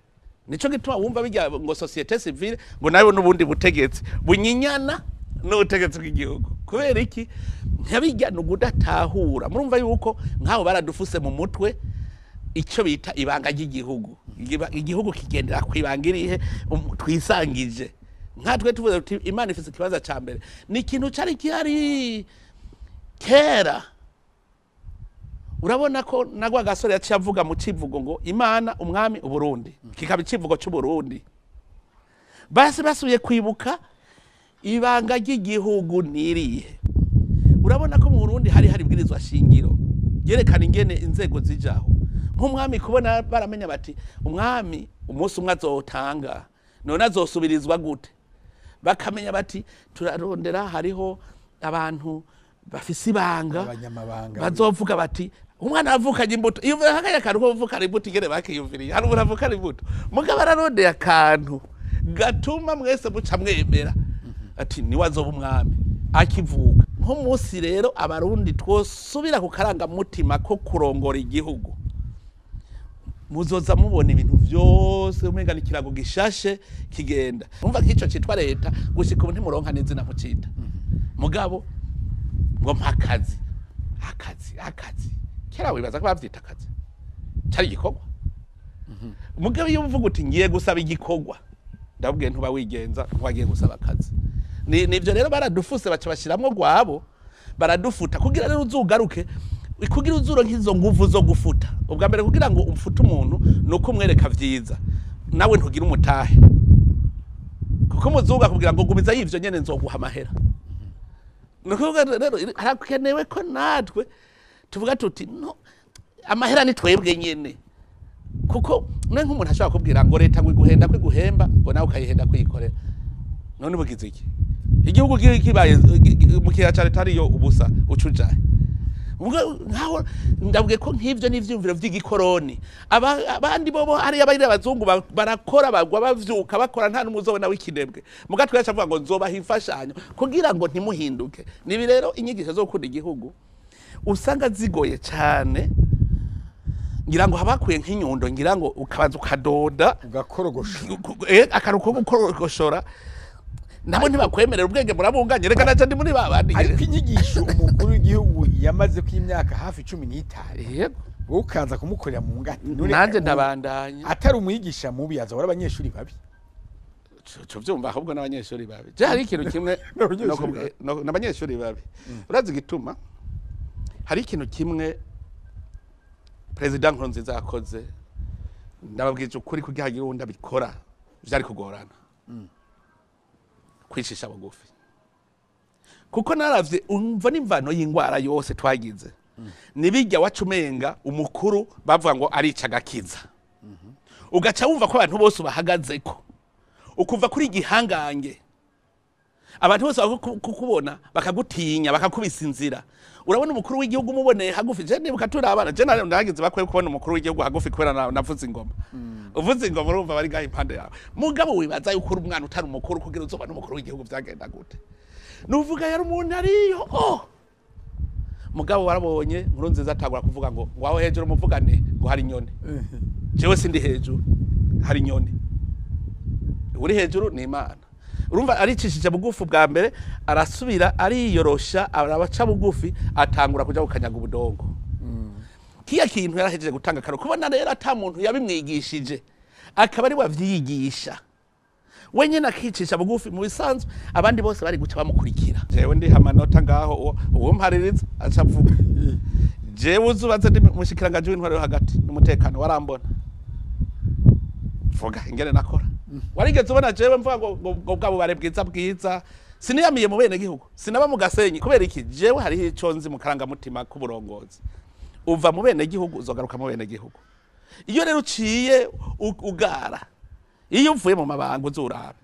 B: Nico gituma wumva bijya ngo société civile, ngo nayo n'ubundi butegetsi bunyinyana n'ubutegetsi bw'igihugu. Kubera iki? Ntibijya ni ugudatahura. Murumva yuko nk'abo baradufuse mu mutwe icyo bita ibanga ry'igihugu. Igihugu kigendera ku ibanga irihe? Twisangije nkatwe tuvuze tuti Imana ifise ikibanza ca mbere, ni ikintu cari gihari kera. Urabona ko nagwa gasore yaciye avuga mu civugo ngo Imana, umwami, Uburundi, kikaba icivugo c'Uburundi. Basi basubiye kwibuka ibanga ry'igihugu nirihe. Urabona ko mu Burundi hari ibwirizwa shingiro ryerekana ingene inzego zijaho, nk'umwami kubona baramenya bati umwami umunsi umwe azotanga, none azosubirizwa gute? Bakamenya bati turarondera hariho abantu bafise ibanga,
A: abanyamabanga,
B: bazovuga bati umwana avukanye imbuto. Iyo hakanya akantu ko kuvukana imbuto, ingene bakiyumviriye, hari umuntu avukana imbuto, mugabo ararondeye akantu gatuma mwese muca mwemera ati niwe azoba umwami akivuka. Nk'umunsi rero Abarundi twosubira ku karangamutima ko kurongora igihugu, muzoza mubona ibintu vyose umenga ni ikirago gishashe kigenda. Umva nk'ico citwa leta, gushika ubu ntimuronka n'izina mucita. Mugabo ngo mpa akazi, akazi, akazi, kera wibaza ko bavyita akazi, cari igikorwa. Mugabo iyo uvuga uti ngiye gusaba igikorwa, ndabwiye ntuba wigenza ntiwagiye gusaba akazi. Nivyo rero baradufuse, baca bashiramwo rwabo, baradufuta kugira rero uzugaruke, kugira uzuro nk'izo nguvu zo gufuta. Ubwa mbere kugira ngo umfute umuntu nuko umwereka vyiza, nawe ntugira umutahe, kuko umuzungu akubwira ngo gumiza yivyo nyene, nzoguha amahera. Nukuvuga rero harakenewe ko natwe tuvuga tuti no amahera ni twebwe nyene, kuko none nk'umuntu ashobora kubwira ngo leta ngo iguhenda kwiguhemba, ngo nawe ukayihenda kwikorera, none bugize iki? Igihugu kibaye mu kiya ca leta ariyo ubusa ucujaye. Ubwo nkaho ndabwiye ko nk'ivyo n'ivyumviro vy'igikoroni. Abandi bobo hariya bari abazungu barakora, bagwa bavyuka bakora, nta n'umuzobona w'ikinebwe. Muga twe avuga ngo nzobaha imfashanyo kugira ngo ntimuhinduke. Nibi rero inyigisho zo gukunda igihugu usanga zigoye cane, ngira ngo habakwiye nk'inyundo, ngira ngo ukabanza ukadoda,
A: ugakorogosha.
B: Akantu ko gukorogoshora. Nabo ntibakwemerera, ubwenge murabunganye, reka naca ndi muri babandi.
A: Ariko inyigisho umukuru w'igihugu yamaze ko imyaka hafi 15,
B: yego,
A: wowe ukaza kumukorera mu ngati.
B: Nanjye ndabandanya.
A: Atari umwigisha mubi, yazahora abanyeshuri babi.
B: Cyo vyumva, ahubwo n'abanyeshuri babi. Je hari ikintu kimwe
A: N'abanyeshuri
B: no n'abanyeshuri babi. Urazi igituma? Hari ikintu kimwe Perezida Nkurunziza yakoze, ndababwije ukuri, kugira hagire uwundi abikora vyari kugorana: kwicisha bugufi. Kuko naravye umva n'imvano y'ingwara yose twagize nibijya waca umenga umukuru bavuga ngo arica agakiza, ugaca wumva ko abantu bose bahagazeko, ukuva kuri igihangange, abantu bose bakukubona bakagutinya, bakakubisa inzira. Urabona umukuru w'igihugu umuboneye hagufi, je nibuka turi abana, je nagize bakwiye kubona umukuru w'igihugu hagufi kubera navuze ingoma. Uvuze ingoma urumva bari ngaho impande yawe. Mugabo wibaza yuko uri umwana utari umukuru, kugira uzobona umukuru w'igihugu vyagenda gute? Nuvuga yari umuntu ariyo, oh! Mugabo warabonye Nkurunziza atangura kuvuga ngo aho hejuru muvugane ngo hari inyoni. Jewe sindi hejuru, hari inyoni. Uri hejuru ni Imana. Urumva aricishije bugufi bwa mbere, arasubira ariyorosha, arabaca bugufi, atangura kuja gukanyaga ubudongo. Kiya kintu yarahejeje gutanga karo. Kubona rero ata muntu yabimwigishije, akaba ari wavyigisha wenyine, akicisha bugufi, mu bisanzwe abandi bose bari guca bamukurikira. Jewe ndiha amanota ngaho, uwo mpaririza aca avuga. Jewe uzubatse ndi mushikiranganje w'intwaro yo hagati n'umutekano, warambona, vuga ingene nakora. Warigeze ubona jewe mvuga ngo bwa bubare bwiza bwiza? Siniyamiye mu bene gihugu, sinaba mu Gasenyi. Kubera iki? Jewe hariho ico nzi mu karangamutima k'uburongozi: uva mu bene gihugu, uzogaruka mu bene gihugu. Iyo rero uciye ugara, iyo uvuye mu mabanga, uzurabe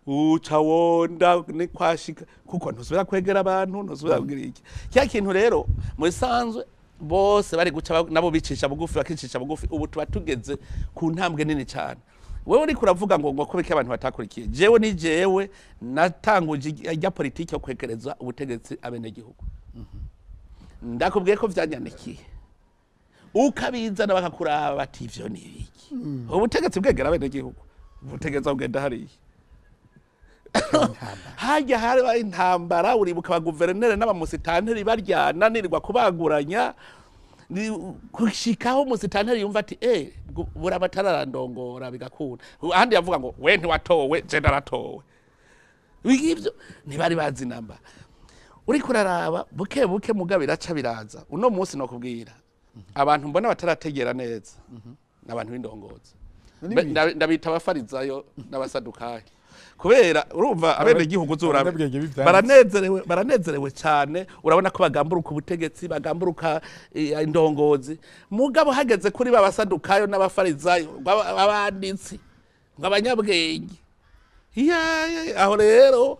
B: uca wonda ni kwashika, kuko ntusubira kwegera abantu, ntusubira kugira iki cya kintu. Rero mu bisanzwe bose bari guca nabo bicisha bugufi, bakicisha bugufi. Ubu tuba tugeze ku ntambwe nini cyane. Wewe uriko uravuga ngo kubera abantu batakurikiye. Jewe ni jewe natanguje ijya politiki yo kwegereza ubutegetsi abenegihugu. Ndakubwiye ko vyanyandikiye, ukabizana bakakuraba bati: "Ivyo ni ibiki?" Ubutegetsi bwegera abenegihugu, ubutegetsi bugenda hariya hajya hari intambara. Uribuka abaguverineri n'abamusitanteri baryana, nirirwa kubaguranya, gushikaho umusitanteri yumva ati: "Eh, buraba atararandongora bigakunda." Ahandi yavuga ngo: "We ntiwatowe, je naratowe." Ibyo ntibari bazi namba. Uriko uraraba buke buke, mugabo biraca biraza. Uno munsi nokubwira, abantu mbona batarategera neza ni abantu b'indongozi.
A: None
B: Ndabita abafarizayo n'abasadukayo, kubera urumva abenegihugu uzura
A: Abanyabwenge b'ivyanditse.
B: Baranezerewe, baranezerewe cyane. Urabona ko bagamburuka ubutegetsi, bagamburuka indongozi. Mugabo hageze kuri ba basadukayo n'abafarizayo, ngo abanditsi, ngo abanyabwenge, aho rero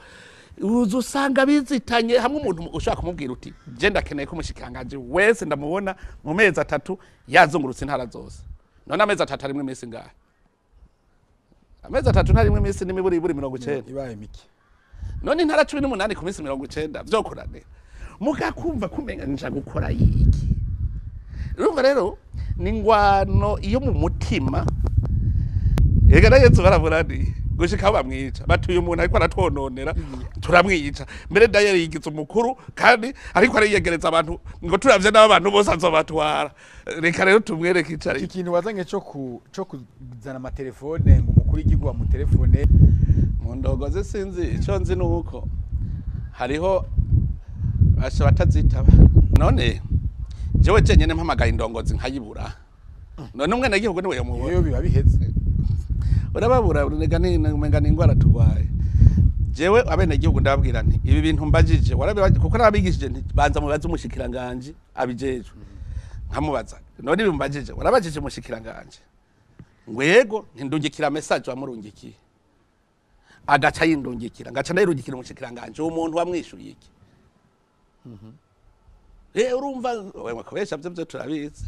B: uza usanga bizitanye hamwe. Umuntu ushaka kumubwira uti: "Je ndakeneye ko umushikiranganji wese ndamubona mu mezi 3 yazungurutse intara zose." None amezi 3 arimwo iminsi ngahe? Amezi 3 ntarimwo iminsi n'imiburiburi 90.
A: Ibaye mike.
B: None intara 18 ku minsi 90 vyokoranira, mugakumva kumenga nja gukora yiki? Urumva rero ni ingwano iyo mu mutima. Ega na Yesu baraburaniye gushika aho bamwica, batuye umuntu ariko aratwononera, turamwica. Mbere dayeri yigize umukuru kandi ariko ariyegereza abantu, ngo turavye n'abo abantu bose azobatwara, reka rero tumwereke ico ari.
A: Iki kintu wazanye co kuzana amatelefone, ngo umukuru w'igihugu amutelefone.
B: Mu ndongozi sinzi. Ico nzi ni uko hariho basha batazitaba. None jewe jenyene mpamagaye indongozi nkayibura, none umwenegihugu niwe yomubona?
A: Iyo biba biheze.
B: Urababura, urega ni umenga ni ingwara turwaye. Jewe abenegihugu ndababwira nti: "Ibi bintu mbajije kuko narabigishije nti: banza mubaze umushikiranganji abijejwe." Nkamubaza: "None ibi mbajije warabajije umushikiranganji?" Ngo: "Yego." "Ntindungikira message wamurungikiye." Agaca yindungikira, ngaca ndayirungikira umushikiranganji. Uwo muntu wamwishuye iki? Urumva wewe kubesha byo turabizi.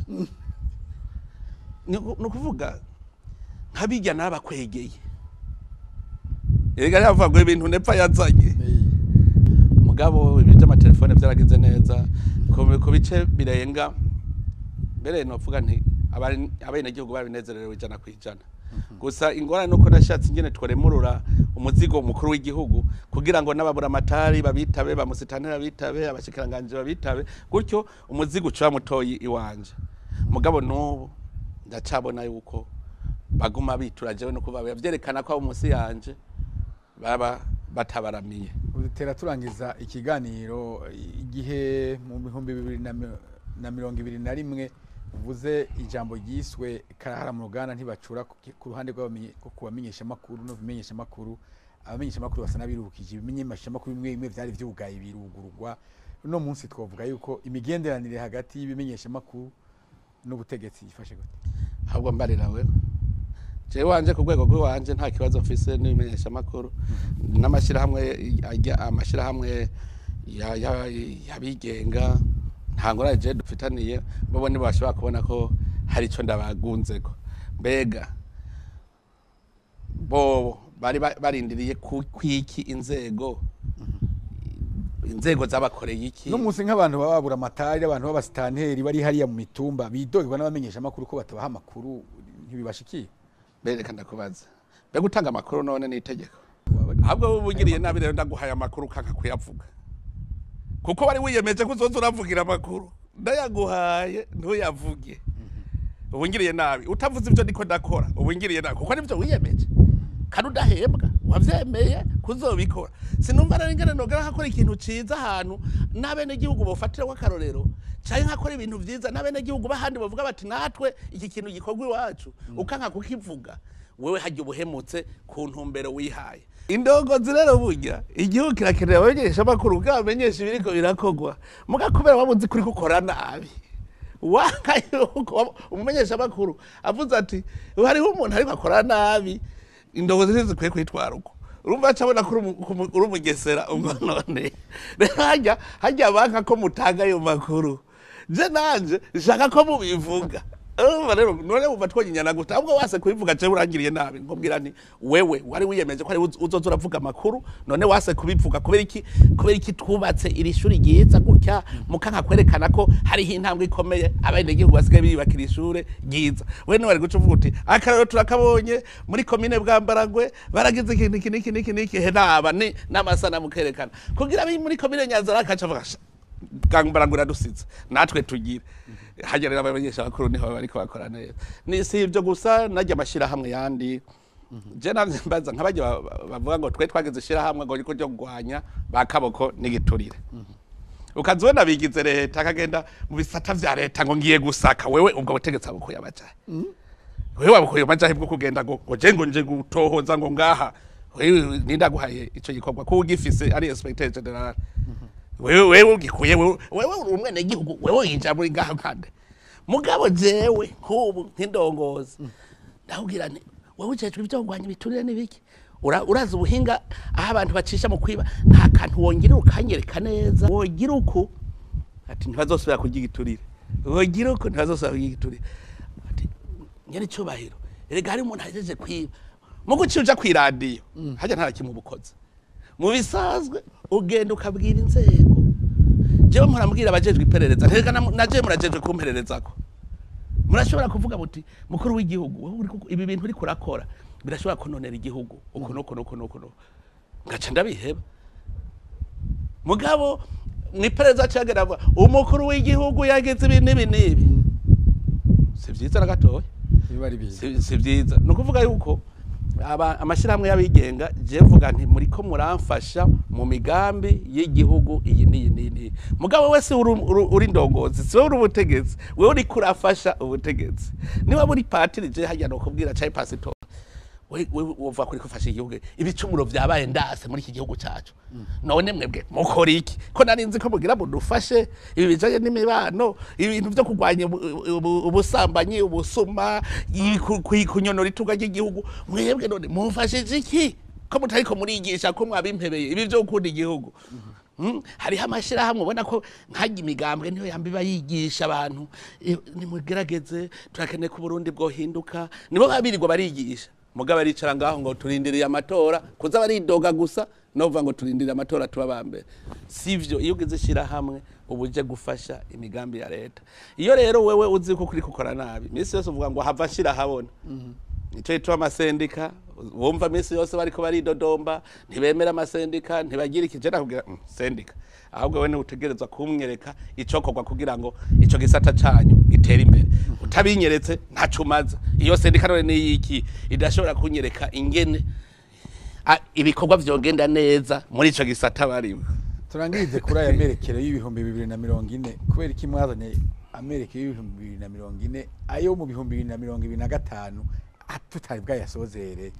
B: Ni ukuvuga nk'abijya n'abakwegeye. Erega yavuga ngo ibintu nepfa yazanye. Mugabo ibi by'amatelefone byaragize neza ku bice birenga. Mbere novuga nti abenegihugu babinezererewe 100%. Gusa ingorane nuko nashatse ingene tworemurura umuzigo mukuru w'igihugu, kugira ngo n'ababuramatari babitabe, bamusitanteri babitabe, abashikiranganji babitabe, gutyo umuzigo uca mutoyi iwanje. Mugabo n'ubu ndacabona yuko baguma bitura jewe, no kuba vyerekana ko abo munsi yanje baba batabaramiye.
A: Dutera turangiza ikiganiro. Igihe mu 2021 uvuze ijambo ryiswe "Karahara mu ruganda ntibacura" ku ruhande ku bamenyeshamakuru no kumenyeshamakuru, abamenyeshamakuru basa n'abiruhukije. Ibimenyeshamakuru bimwe bimwe vyari vyugaye birugurugwa. Uno munsi twavuga yuko imigenderanire hagati y'ibimenyeshamakuru n'ubutegetsi ifashe gute?
B: Ahubwo mbarira wewe. Jewe wanje, ku rwego rw'iwanje, nta kibazo mfise n'ibimenyeshamakuru n'amashyirahamwe ajya, amashyirahamwe y'abigenga. Nta ngorane jewe dufitaniye. Bo nibo bashobora kubona ko hari ico ndabagunzeko. Mbega bobo bari barindiriye kwiki? Inzego zabakoreye iki?
A: No munsi nk'abantu baba babura amatari, abantu b'abasitanteri bari hariya mu mitumba bidogerwa n'abamenyeshamakuru ko batabaha amakuru, ntibibashikiye?
B: Mbere reka ndakubaza, mbega utanga amakuru none ni itegeko? Ahubwo wowe ugiriye nabi rero, ndaguhaye amakuru kanka kuyavuga, kuko wari wiyemeje ko uzoza uravugira amakuru, ndayaguhaye ntuyavuge, ubu ngiriye nabi. Utavuze ibyo ndiko ndakora, ubu ngiriye nabi, kuko nibyo wiyemeje. Kandi udahembwa, wavyemeye kuzobikora. Sinumva rero ingene nogera nkakora ikintu ciza ahantu n'abenegihugu bofatirako akarorero, canke nkakora ibintu vyiza n'abenegihugu b'ahandi bavuga bati natwe iki kintu gikorwa iwacu, ukanka kukivuga. Wewe hajya ubuhemutse ku ntumbero wihaye. Indongozi rero, burya igihugu kirakenera abamenyesha amakuru kugira bamenyeshe ibiriko birakorwa. Muga kubera waba uzi kuri gukora nabi, wanga yuko umumenyesha amakuru avuze ati hariho umuntu ariko akora nabi, indongozi ntizikwiye kwitwara uko. Urumva acabona ko uri umugesera. Ubwo none rero hajya banka ko mutanga ayo makuru, je nanje nshaka ko mubivuga. Urumva rero, none wumva twonyinyana gute? Ahubwo wase kubivuga, jewe urangiriye nabi. Nkubwira nti wewe wari wiyemeje ko ari uzoza uravuga amakuru, none wase kubivuga kubera iki? Kubera iki twubatse iri shuri ryiza gutya mukanka kwerekana ko hariho intambwe ikomeye, abenegihugu basigaye biyubakira ishure ryiza? We niwe wari guca uvuga uti akarero turakabonye muri komine Bwambarangwe, baragize ikintu iki n'iki n'iki n'iki, he naba ni n'amasanamu kerekana kugira abi muri komine Nyanzarake aca avuga: "Sha, Bwambarangwe iradusize, natwe tugire." Hajya rero abamenyesha bakuru niho bariko bakora neza. Ni si ibyo gusa, najya amashyirahamwe yandi, je navye mbaza nk'abajya bavuga ngo twe twagize ishirahamwe ngo riko ryo kurwanya ba kaboko n'igiturire, ukazibona bigize leta, akagenda mu bisata vya leta ngo ngiye gusaka. Wewe ubwo butegetsi abukuye amajahe? Wewe wabukuye amajahe bwo kugenda ngo je ngo nje gutohoza ngo ngaha? Wewe nindaguhaye ico gikorwa ko ugifise ari inspecteur général? Wewe ugikuye? Wewe uri umwenegihugu, wewe winjira muri ngaha nkande. Mugabo jewe nk'ubu nk'indongozi ndakubwira nti wewe ujejwe ibyo kurwanya ibiturire n'ibiki, urazi ubuhinga aho abantu bacisha mu kwiba, nta kantu wongera ukanyereka neza, wogira uku ati ntibazosubira kurya igiturire, wogira uku ntibazosubira kurya igiturire. Ati nyene icyubahiro, erega hari umuntu ahejeje kwiba. Mu guca uja kw'iradiyo hajya nta kimwe ubukoze. Mu bisanzwe ugenda ukabwira inzego. Jewe mpora mbwira abajejwe iperereza, ntereka naje murajejwe kumpererezako, murashobora kuvuga muti mukuru w'igihugu, wewe ibi bintu uriko urakora birashobora kononera igihugu uku nuku nuku nuku nuku, ngaca ndabiheba. Mugabo mw'iperereza cagera avuga umukuru w'igihugu yagize ibi n'ibi n'ibi, si vyiza na gatoya.
A: Biba ari bibi.
B: Si vyiza. Ni ukuvuga yuko amashyirahamwe y'abigenga, je mvuga nti muriko muramfasha mu migambi y'igihugu iyi n'iyi n'iyi n'iyi. Mugabo wese uri ndongozi, si wowe uri ubutegetsi, wewe uriko urafasha ubutegetsi. Niba muri patiri, je hajya no kubwira cai pasitori, we wova kuri kufasha igihugu, ibicumuro vyabaye ndase muri iki gihugu cacu. None mwebwe mukora iki, ko nari nzi ko mugira mudufashe ibi bijanye n'imibano, ibintu vyo kurwanya ubusambanyi, ubusuma, kunyonora itunga ry'igihugu? Mwebwe none mumfashije iki ko mutariko murigisha, ko mwabimpebeye ibi vyo gukunda igihugu? Hariho amashyirahamwe ubona ko nkajya imigambwe niyo yamba iba yigisha abantu. Nimugerageze, turakeneye ko Uburundi bwohinduka. Nibo babirirwa barigisha, mugabo aricara ngaho ngo turindiriye amatora, kuza baridoga gusa no kuvuga ngo turindiriye amatora tuba ba mbere. Sivyo. Iyo ugize ishyirahamwe uba uje gufasha imigambi ya leta. Iyo rero wewe uzi ko kuri gukora nabi, iminsi yose uvuga ngo hava ashira habona. Nico gituma amasendika wumva iminsi yose bariko baridodomba, ntibemera amasendika, ntibagira iki. Je nakubwira sendika, ahubwo wewe utegerezwa kumwereka icokorwa kugira ngo ico gisata canyu gitere imbere. Utabinyeretse ntaco umaze. Iyo sendika none niyiki idashobora kunyereka ingene ibikorwa vyogenda neza muri ico gisata barimo?
A: Turangirize kuri aya merekero y'2040. Kubera iki mwazanye amerekero y'2040, ayo mu 2025 tutari bwayasozere?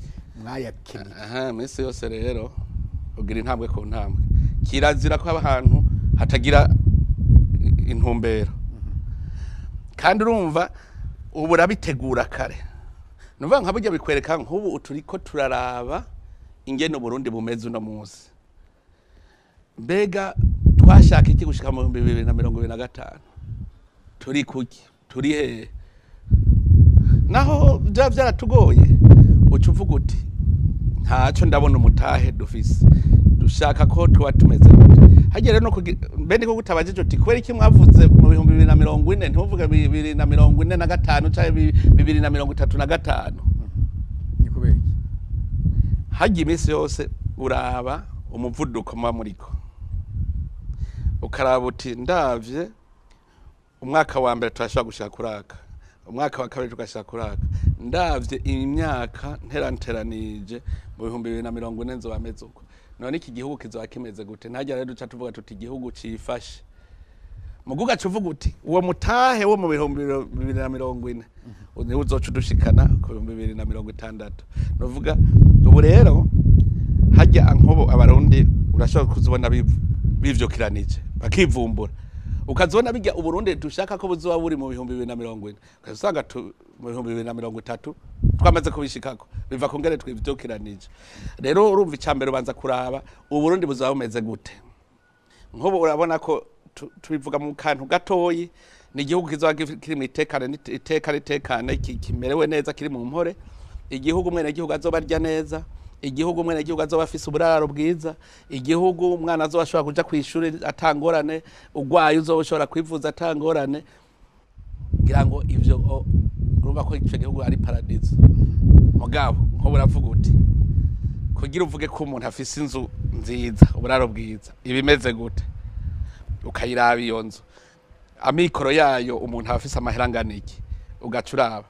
A: Mwayakeniye?
B: Aha, minsi yose rero ugira intambwe ku ntambwe. Kirazira ko ahantu hatagira intumbero, kandi urumva ubu urabitegura kare. Nuvuga nka burya bikwereka nk'ubu turiko turaraba ingene Uburundi bumeze uno munsi. Mbega twashaka iki gushika mu 2025? Turi kuki? Turi hehe? Naho byaba byaratugoye, uca uvuga uti ntaco ndabona, umutahe dufise dushaka ko tuba tumeze gute? Hagiye rero no mbe niko kutabajije uti kubera iki mwavuze mu 2040, ntimuvuge 2045 canke 2035?
A: Ni kubera iki?
B: Hagiye iminsi yose uraba umuvuduko muba muriko, ukaraba uti ndavye umwaka wa mbere turashobora gushika kuraka, umwaka wa kabiri tugashika kuraka. Ndavye imyaka nteranteranije mu 2040 nzoba meze uko. None iki gihugu kizoba kimeze gute? Ntajya rero duca tuvuga tuti igihugu cifashe. Muguga cuvuga uti uwo mutahe wo mu 2040 niwo uzoca udushikana ku 2060. Nuvuga ubu rero hajya nkobo abarundi urashobora kuzibona bivyukiranije bakivumbura, ukazibona bijya Uburundi dushaka ko buzoba buri mu 2040, ukazusanga mu 2030 twamaze kubishikako, biva ku ngere twivyukiranije. Rero urumva icambere ubanza kuraba Uburundi buzoba bumeze gute. Nkobo urabona ko tubivuga mu kantu gatoyi, ni igihugu kizoba kiri mu itekane, itekane, itekane, kimerewe neza, kiri mu mpore, igihugu mwene igihugu azoba arya neza, igihugu mwene igihugu azoba afise uburaro bwiza, igihugu umwana azoba ashobora kuja kw'ishuri atangorane, ugwaye uzoba ushobora kwivuza atangorane. Ngira ngo ivyo urumva ko ico gihugu ari paradiso. Mugabo nko buravuga uti kugira uvuge ko umuntu afise inzu nziza, uburaro bwiza, ibimeze gute, ukayiraba iyo nzu amikoro yayo umuntu afise amahera angana iki, ugacuraba.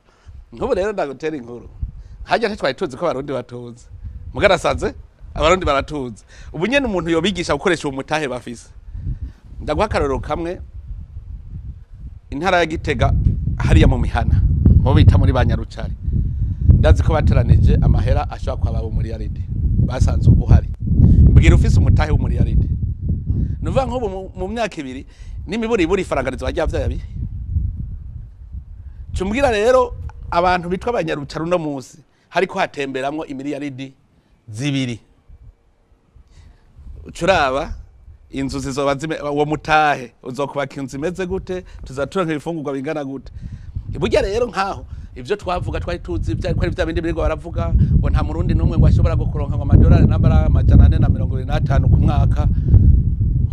B: Nk'ubu rero ndagutera inkuru, hajya ntitwari tuzi ko abarundi batuzi, mugarasanze abarundi baratuzi. Ubu nyene umuntu yobigisha gukoresha uwo mutahe bafise. Ndaguha akarorero kamwe, intara ya Gitega hariya mu mihana mu bita muri ba Nyarucari, ndazi ko bateranije amahera ashobora kwaba umuriyaridi basanze uhari. Mbwira ufise umutahe w'umuriyaridi, nuvuga nk'ubu mu myaka ibiri n'imiburi iburi ifaranga rizoba ryavyaye abiri. Cumbwira rero abantu bitwa abanyarucari uno munsi hariko hatemberamwo imiliyaridi 2. Ucuraba inzu zizoba zime, uwo mutahe uzokubaka inzu imeze gute, tuzaturonka ibifungurwa bingana gute. Burya rero nkaho ivyo twavuga twari tuzi byari ko ari bya bindi birirwa baravuga ngo nta murundi n'umwe ngo ashobora gukuronka ngo amadolari nambara 425 ku mwaka.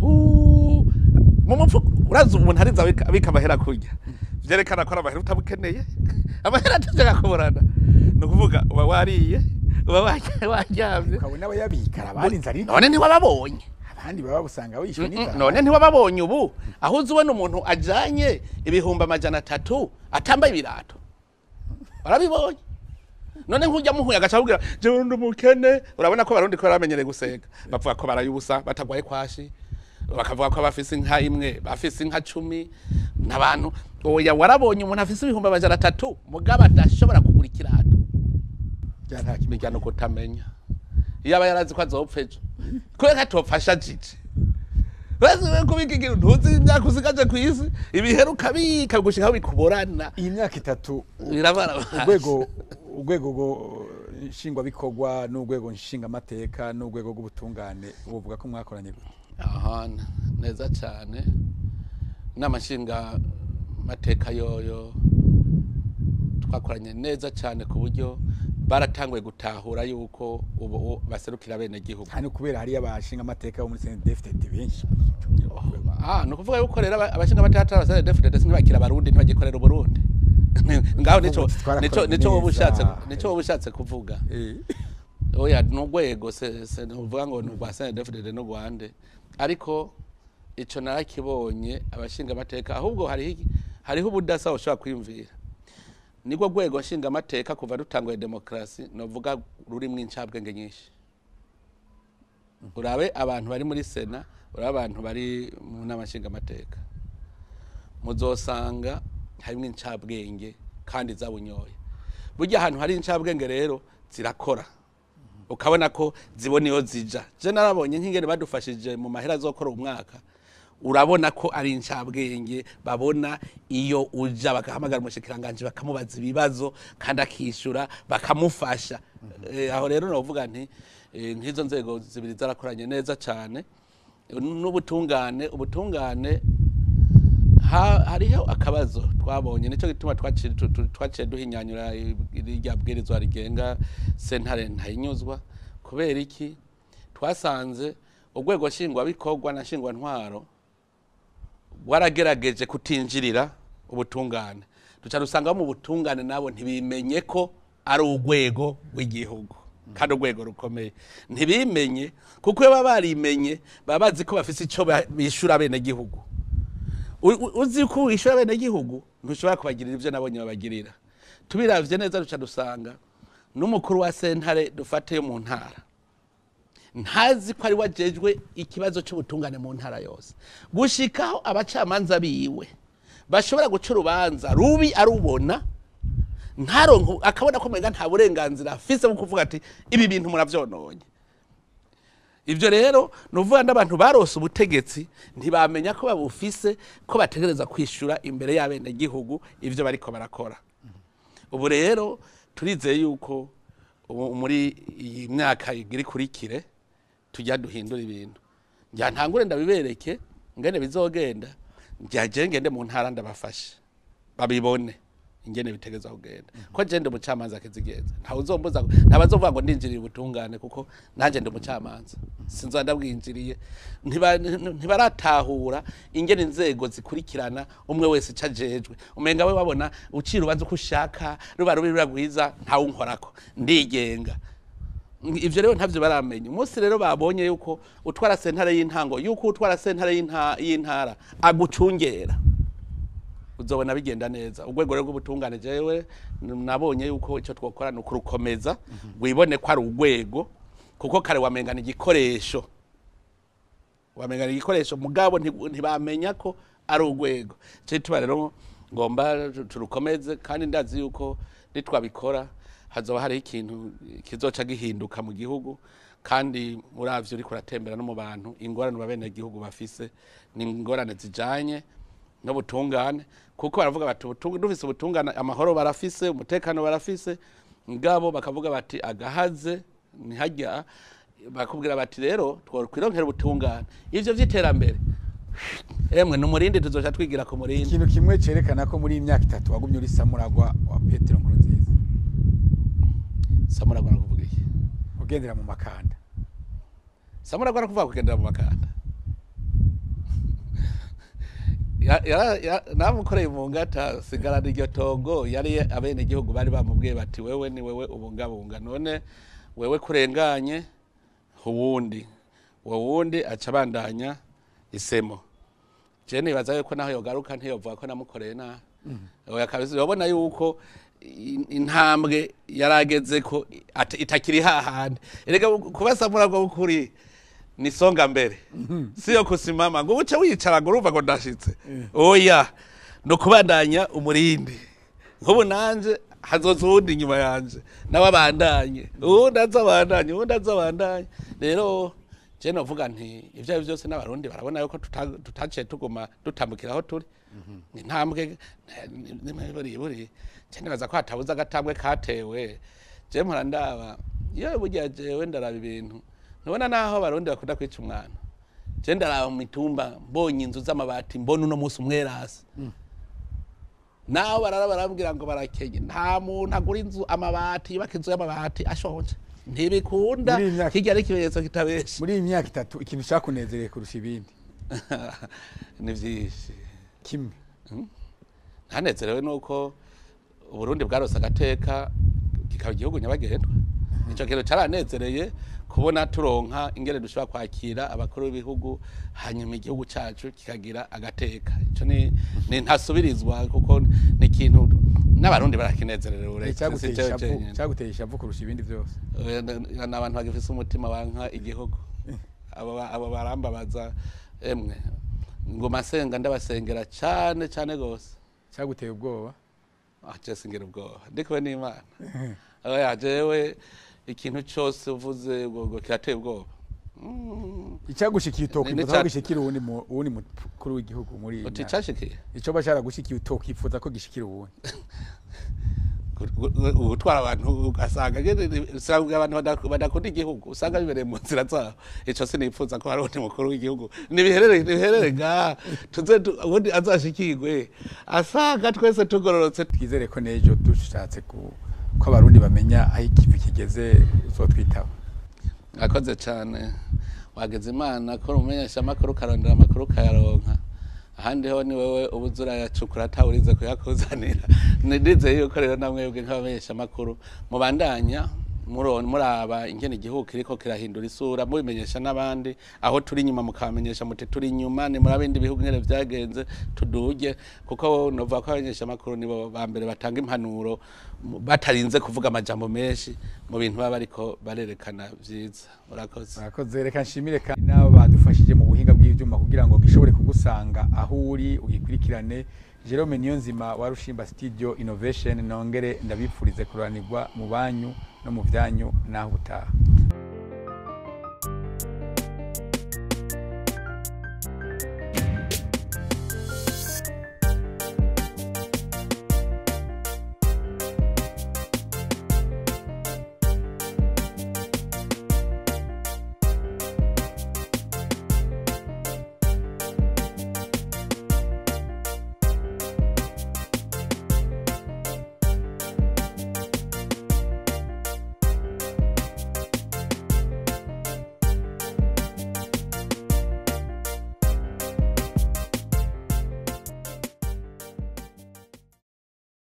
B: Mu mupfu urazi umuntu ariza abika amahera kurya, vyerekana ko ari amahera utabukeneye, amahera atashaka kuborana. Ni ukuvuga uba wariye, uba waryamye,
A: ukabona abayabika abandi nzari,
B: none ntiwababonye
A: abandi baba busanga wishwe n'inzara.
B: None ntiwababonye ubu aho uzi ubona umuntu ajanye 300,000 atambaye ibirato, barabibonye. None nkujya muhuye agaca akubwira jewe ndi umukene. Urabona ko abarundi ko baramenyereye gusega, bavuga ko barayubusa batagwaye kwashi, bakavuga ko bafise inka imwe, bafise inka 10 n'abantu. Oya, warabonye umuntu afise 300,000 mugabo adashobora kugura ikirato. Bijya no kutamenya. Iyo aba yarazi ko azopfa ejo, kubera ko atopfasha jiji. Urazi kubika ikintu ntuzi imyaka usigaje kw'isi, ibiheruka ukabika gushika aho bikuborana.
A: Iyi myaka itatu
B: birabarabara.
A: Urwego nshingwabikorwa n'urwego nshingamateka n'urwego rw'ubutungane uvuga ko mwakoranye gute?
B: Aha neza cyane. Inama nshingamateka yoyo twakoranye neza cyane ku buryo baratanguye gutahura yuko ubu baserukira bene gihugu.
A: Hano kubera hari abashinga amateka bo muri CNDD-FDD benshi.
B: Ni ukuvuga yuko rero abashinga amateka atari CNDD-FDD ntibakira abarundi, ntibagikorera Uburundi. Ngaho nico wowe ushatse kuvuga. Oya, n'urwego se nuvuga ngo ni urwa CNDD-FDD no Rwande, ariko ico narakibonye abashinga amateka ahubwo hariho ubudasa ushobora kwiyumvira. Niko rwego nshinga amateka kuva dutanguye demokrasi novuga rurimwo incabwenge nyinshi. Urabe abantu bari muri Sena, urabe abantu bari mu nama nshinga amateka, muzosanga harimwo incabwenge kandi zabunyoye. Burya ahantu hari incabwenge rero zirakora, ukabona ko zibona iyo zija. Je narabonye nk'ingene badufashije mu mahera azokora umwaka, urabona ko ari incabwenge, babona iyo uja bagahamagara umushikiranganje bakamubaza ibibazo kandi akishura bakamufasha. Aho rero novuga nti nk'izo nzego zibiri zarakoranye neza cyane. N'ubutungane, ubutungane hariho akabazo twabonye, nico gituma twaciye duhinyanyura irya bwirizwa rigenga sentare ntayinyuzwa. Kubera iki? Twasanze urwego nshingwabikorwa na nshingwantwaro waragerageje kutinjirira ubutungane, duca rusanga mu butungane nabo ntibimenye ko ari urwego rw'igihugu kandi urwego rukomeye. Ntibimenye kuko iyo baba barimenye baba bazi ko bafise ico bishura bene gihugu. Uzi ko wishura bene gihugu ntushobora kubagirira ivyo nabonye babagirira. Tubiravye neza duca dusanga n'umukuru wa sentare dufate yo mu ntara ntazi ko ari wajejwe ikibazo c'ubutungane mu ntara yose, gushikaho abacamanza biwe bashobora guca urubanza rubi arubona ntaronke, akabona ko umenga nta burenganzira afise bwo kuvuga ati ibi bintu muravyononye. Ivyo rero nuvuga n'abantu barose ubutegetsi ntibamenya ko babufise, ko bategereza kwishura imbere y'abenegihugu ivyo bariko barakora. Ubu rero turizeye yuko ubu muri iyi myaka igira ikurikire tujya duhindura ibintu. Njya ntangure ndabibereke ngene bizogenda, njya je ngende mu ntara ndabafashe babibone ingene bitegeza kugenda. Ko je ndi umucamanza kizigenza, ntawe uzombuza, ntabazovuga ngo ndinjiriye ubutungane, kuko nanje ndi umucamanza, sinzoba ndabwinjiriye. Ntibaratahura ingene inzego zikurikirana, umwe wese ico ajejwe. Umenga we babona ucira urubanza uko ushaka, ruba rubi ruba rwiza, ntawe unkorako, ndigenga. Ivyo rero ntavyo baramenya. Umunsi rero babonye yuko utwara sentare y'intango, yuko utwara sentare y'intara agucungera, uzobona bigenda neza. Urwego rero rw'ubutungane jewe nabonye yuko ico twokora ni ukurukomeza, wibone ko ari urwego, kuko kare wamengana igikoresho, wamengana igikoresho mugabo ntibamenya ko ari urwego. Ico gituma rero ngomba turukomeze, kandi ndazi yuko nitwabikora hazoba hariho ikintu kizoca gihinduka mu gihugu. Kandi muravyo uriko uratembera no mu bantu, ingorane abenegihugu bafise ni ingorane zijanye n'ubutungane, kuko baravuga bati dufise ubutungane, amahoro barafise, umutekano barafise, ngabo bakavuga bati agahaze ntihajya, bakubwira bati rero twokwironkera ubutungane, ivyo vy'iterambere emwe n'umurindi tuzoca twigira ku murindi.
A: Ikintu kimwe cerekana ko muri iyi myaka itatu wagumye uri samuragwa wa Petero Nkurunziza.
B: Samuragwa nakuvuga iki?
A: Ugendera mu makanda.
B: Samuragwa nakuvuga kugendera mu makanda. Namukoreye mu ngata sigarana iryo tongo, yari abene igihugu bari bamubwiye bati wewe ni wewe ubungabunga, none wewe kurenganye uwundi, uwundi aca abandanya isemo. Je nibaza yuko naho yogaruka ntiyovuga ko namukoreye nabi. Oya kabisa, urabona yuko intambwe yarageze ko itakiri hahandi. Erega kuba samuragwa w'ukuri ni songa mbere, siyo kusimama ngo uce wicara ngo urumva ngo ndashitse. Oya, no kubandanya umurindi. Nk'ubu nanje hazoza uwundi inyuma yanje nawe abandanye, uwundi azabandanye, uwundi azabandanye. Rero je novuga nti ivyo ari vyose n'abarundi barabona yuko tutaciye tuguma dutambukira aho turi. Ni intambwe buri buri. Je nibaza ko hatabuze agatambwe katewe. Je mpora ndaba iyo burya jewe ndaraba ibintu ntubona naho abarundi bakunda kwica umwana. Je ndaraba mu mitumba mbonye inzu z'amabati, mbona uno munsi umwerasi. Naho barara barambwira ngo barakenye, nta muntu agura inzu amabati, yubaka inzu y'amabati ashonje, ntibikunda.
A: Muri iyi myaka
B: Hirya ari ikimenyetso kitabesha.
A: Muri iyi myaka itatu ikintu cakunezereye kurusha ibindi?
B: Ni vyinshi.
A: Kimwe.
B: Ntanezerewe nuko Uburundi bwarose agateka kikaba igihugu nyabagendwa. Ico kintu caranezereye kubona turonka ingene dushobora kwakira abakuru b'ibihugu, hanyuma igihugu cacu kikagira agateka. Ico ni ntasubirizwa, kuko ni ikintu n'abarundi barakinezerewe. Uretse
A: Icyaguteye
B: si jewe
A: ishavu,
B: jenyene.
A: cyaguteye ishavu kurusha ibindi vyose?
B: Ni abantu bagifise umutima wanka igihugu. Abo barambabaza emwe, nguma nsenga ndabasengera cane cane gose.
A: Cyaguteye ubwoba?
B: Ah, je singira ubwoba, ndi kumwe n'Imana. Oya, jewe ikintu cose uvuze ngo kirateye ubwoba.
A: Icyagushikiye utokwifuza
B: Ni
A: ko gishikira uwundi mukuru w'igihugu muri iyi
B: Uti
A: myaka?
B: cashikiriye?
A: Ico ba caragushikiye utokwifuza ko gishikira uwundi?
B: Gutwara abantu ugasanga nyene, usanga abantu badakunda igihugu, usanga bibereye mu nzira zabo. Ico sinifuza ko hari uwundi mukuru w'igihugu. Nibiherere ngaha, tuze uwundi azashikirwe asanga twese tugororotse.
A: Twizere ko n'ejo dushatse ko abarundi bamenya aho ikivi kigeze uzotwitaba.
B: Mwakoze cane, wageze Imana ko umumenyesha amakuru ukarondera amakuru ukayaronka. Ahandi ho ni wewe ubuze urayacukura atawurize kuyakuzanira. Nizeye yuko rero namwebwe nk'abamenyesha amakuru mubandanya Muraba ingene igihugu kiriko kirahindura isura, mubimenyesha n'abandi aho turi inyuma, mukabamenyesha muti turi inyuma, ni muri bindi bihugu ingene vyagenze, tuduge. Kuko novuga ko abamenyesha amakuru nibo ba mbere batanga impanuro batarinze kuvuga amajambo menshi mu bintu baba bariko barerekana vyiza. Urakoze.
A: Murakoze. Reka nshimire kandi n'abo badufashije mu buhinga bw'ivyuma kugira ngo gishobore kugusanga aho uri ugikurikirane. Jerome Niyonzima wa Rushimba Studio Innovation, nongere ndabipfurize kuranirwa mu banyu no mu vyanyu. Naho ubutaha.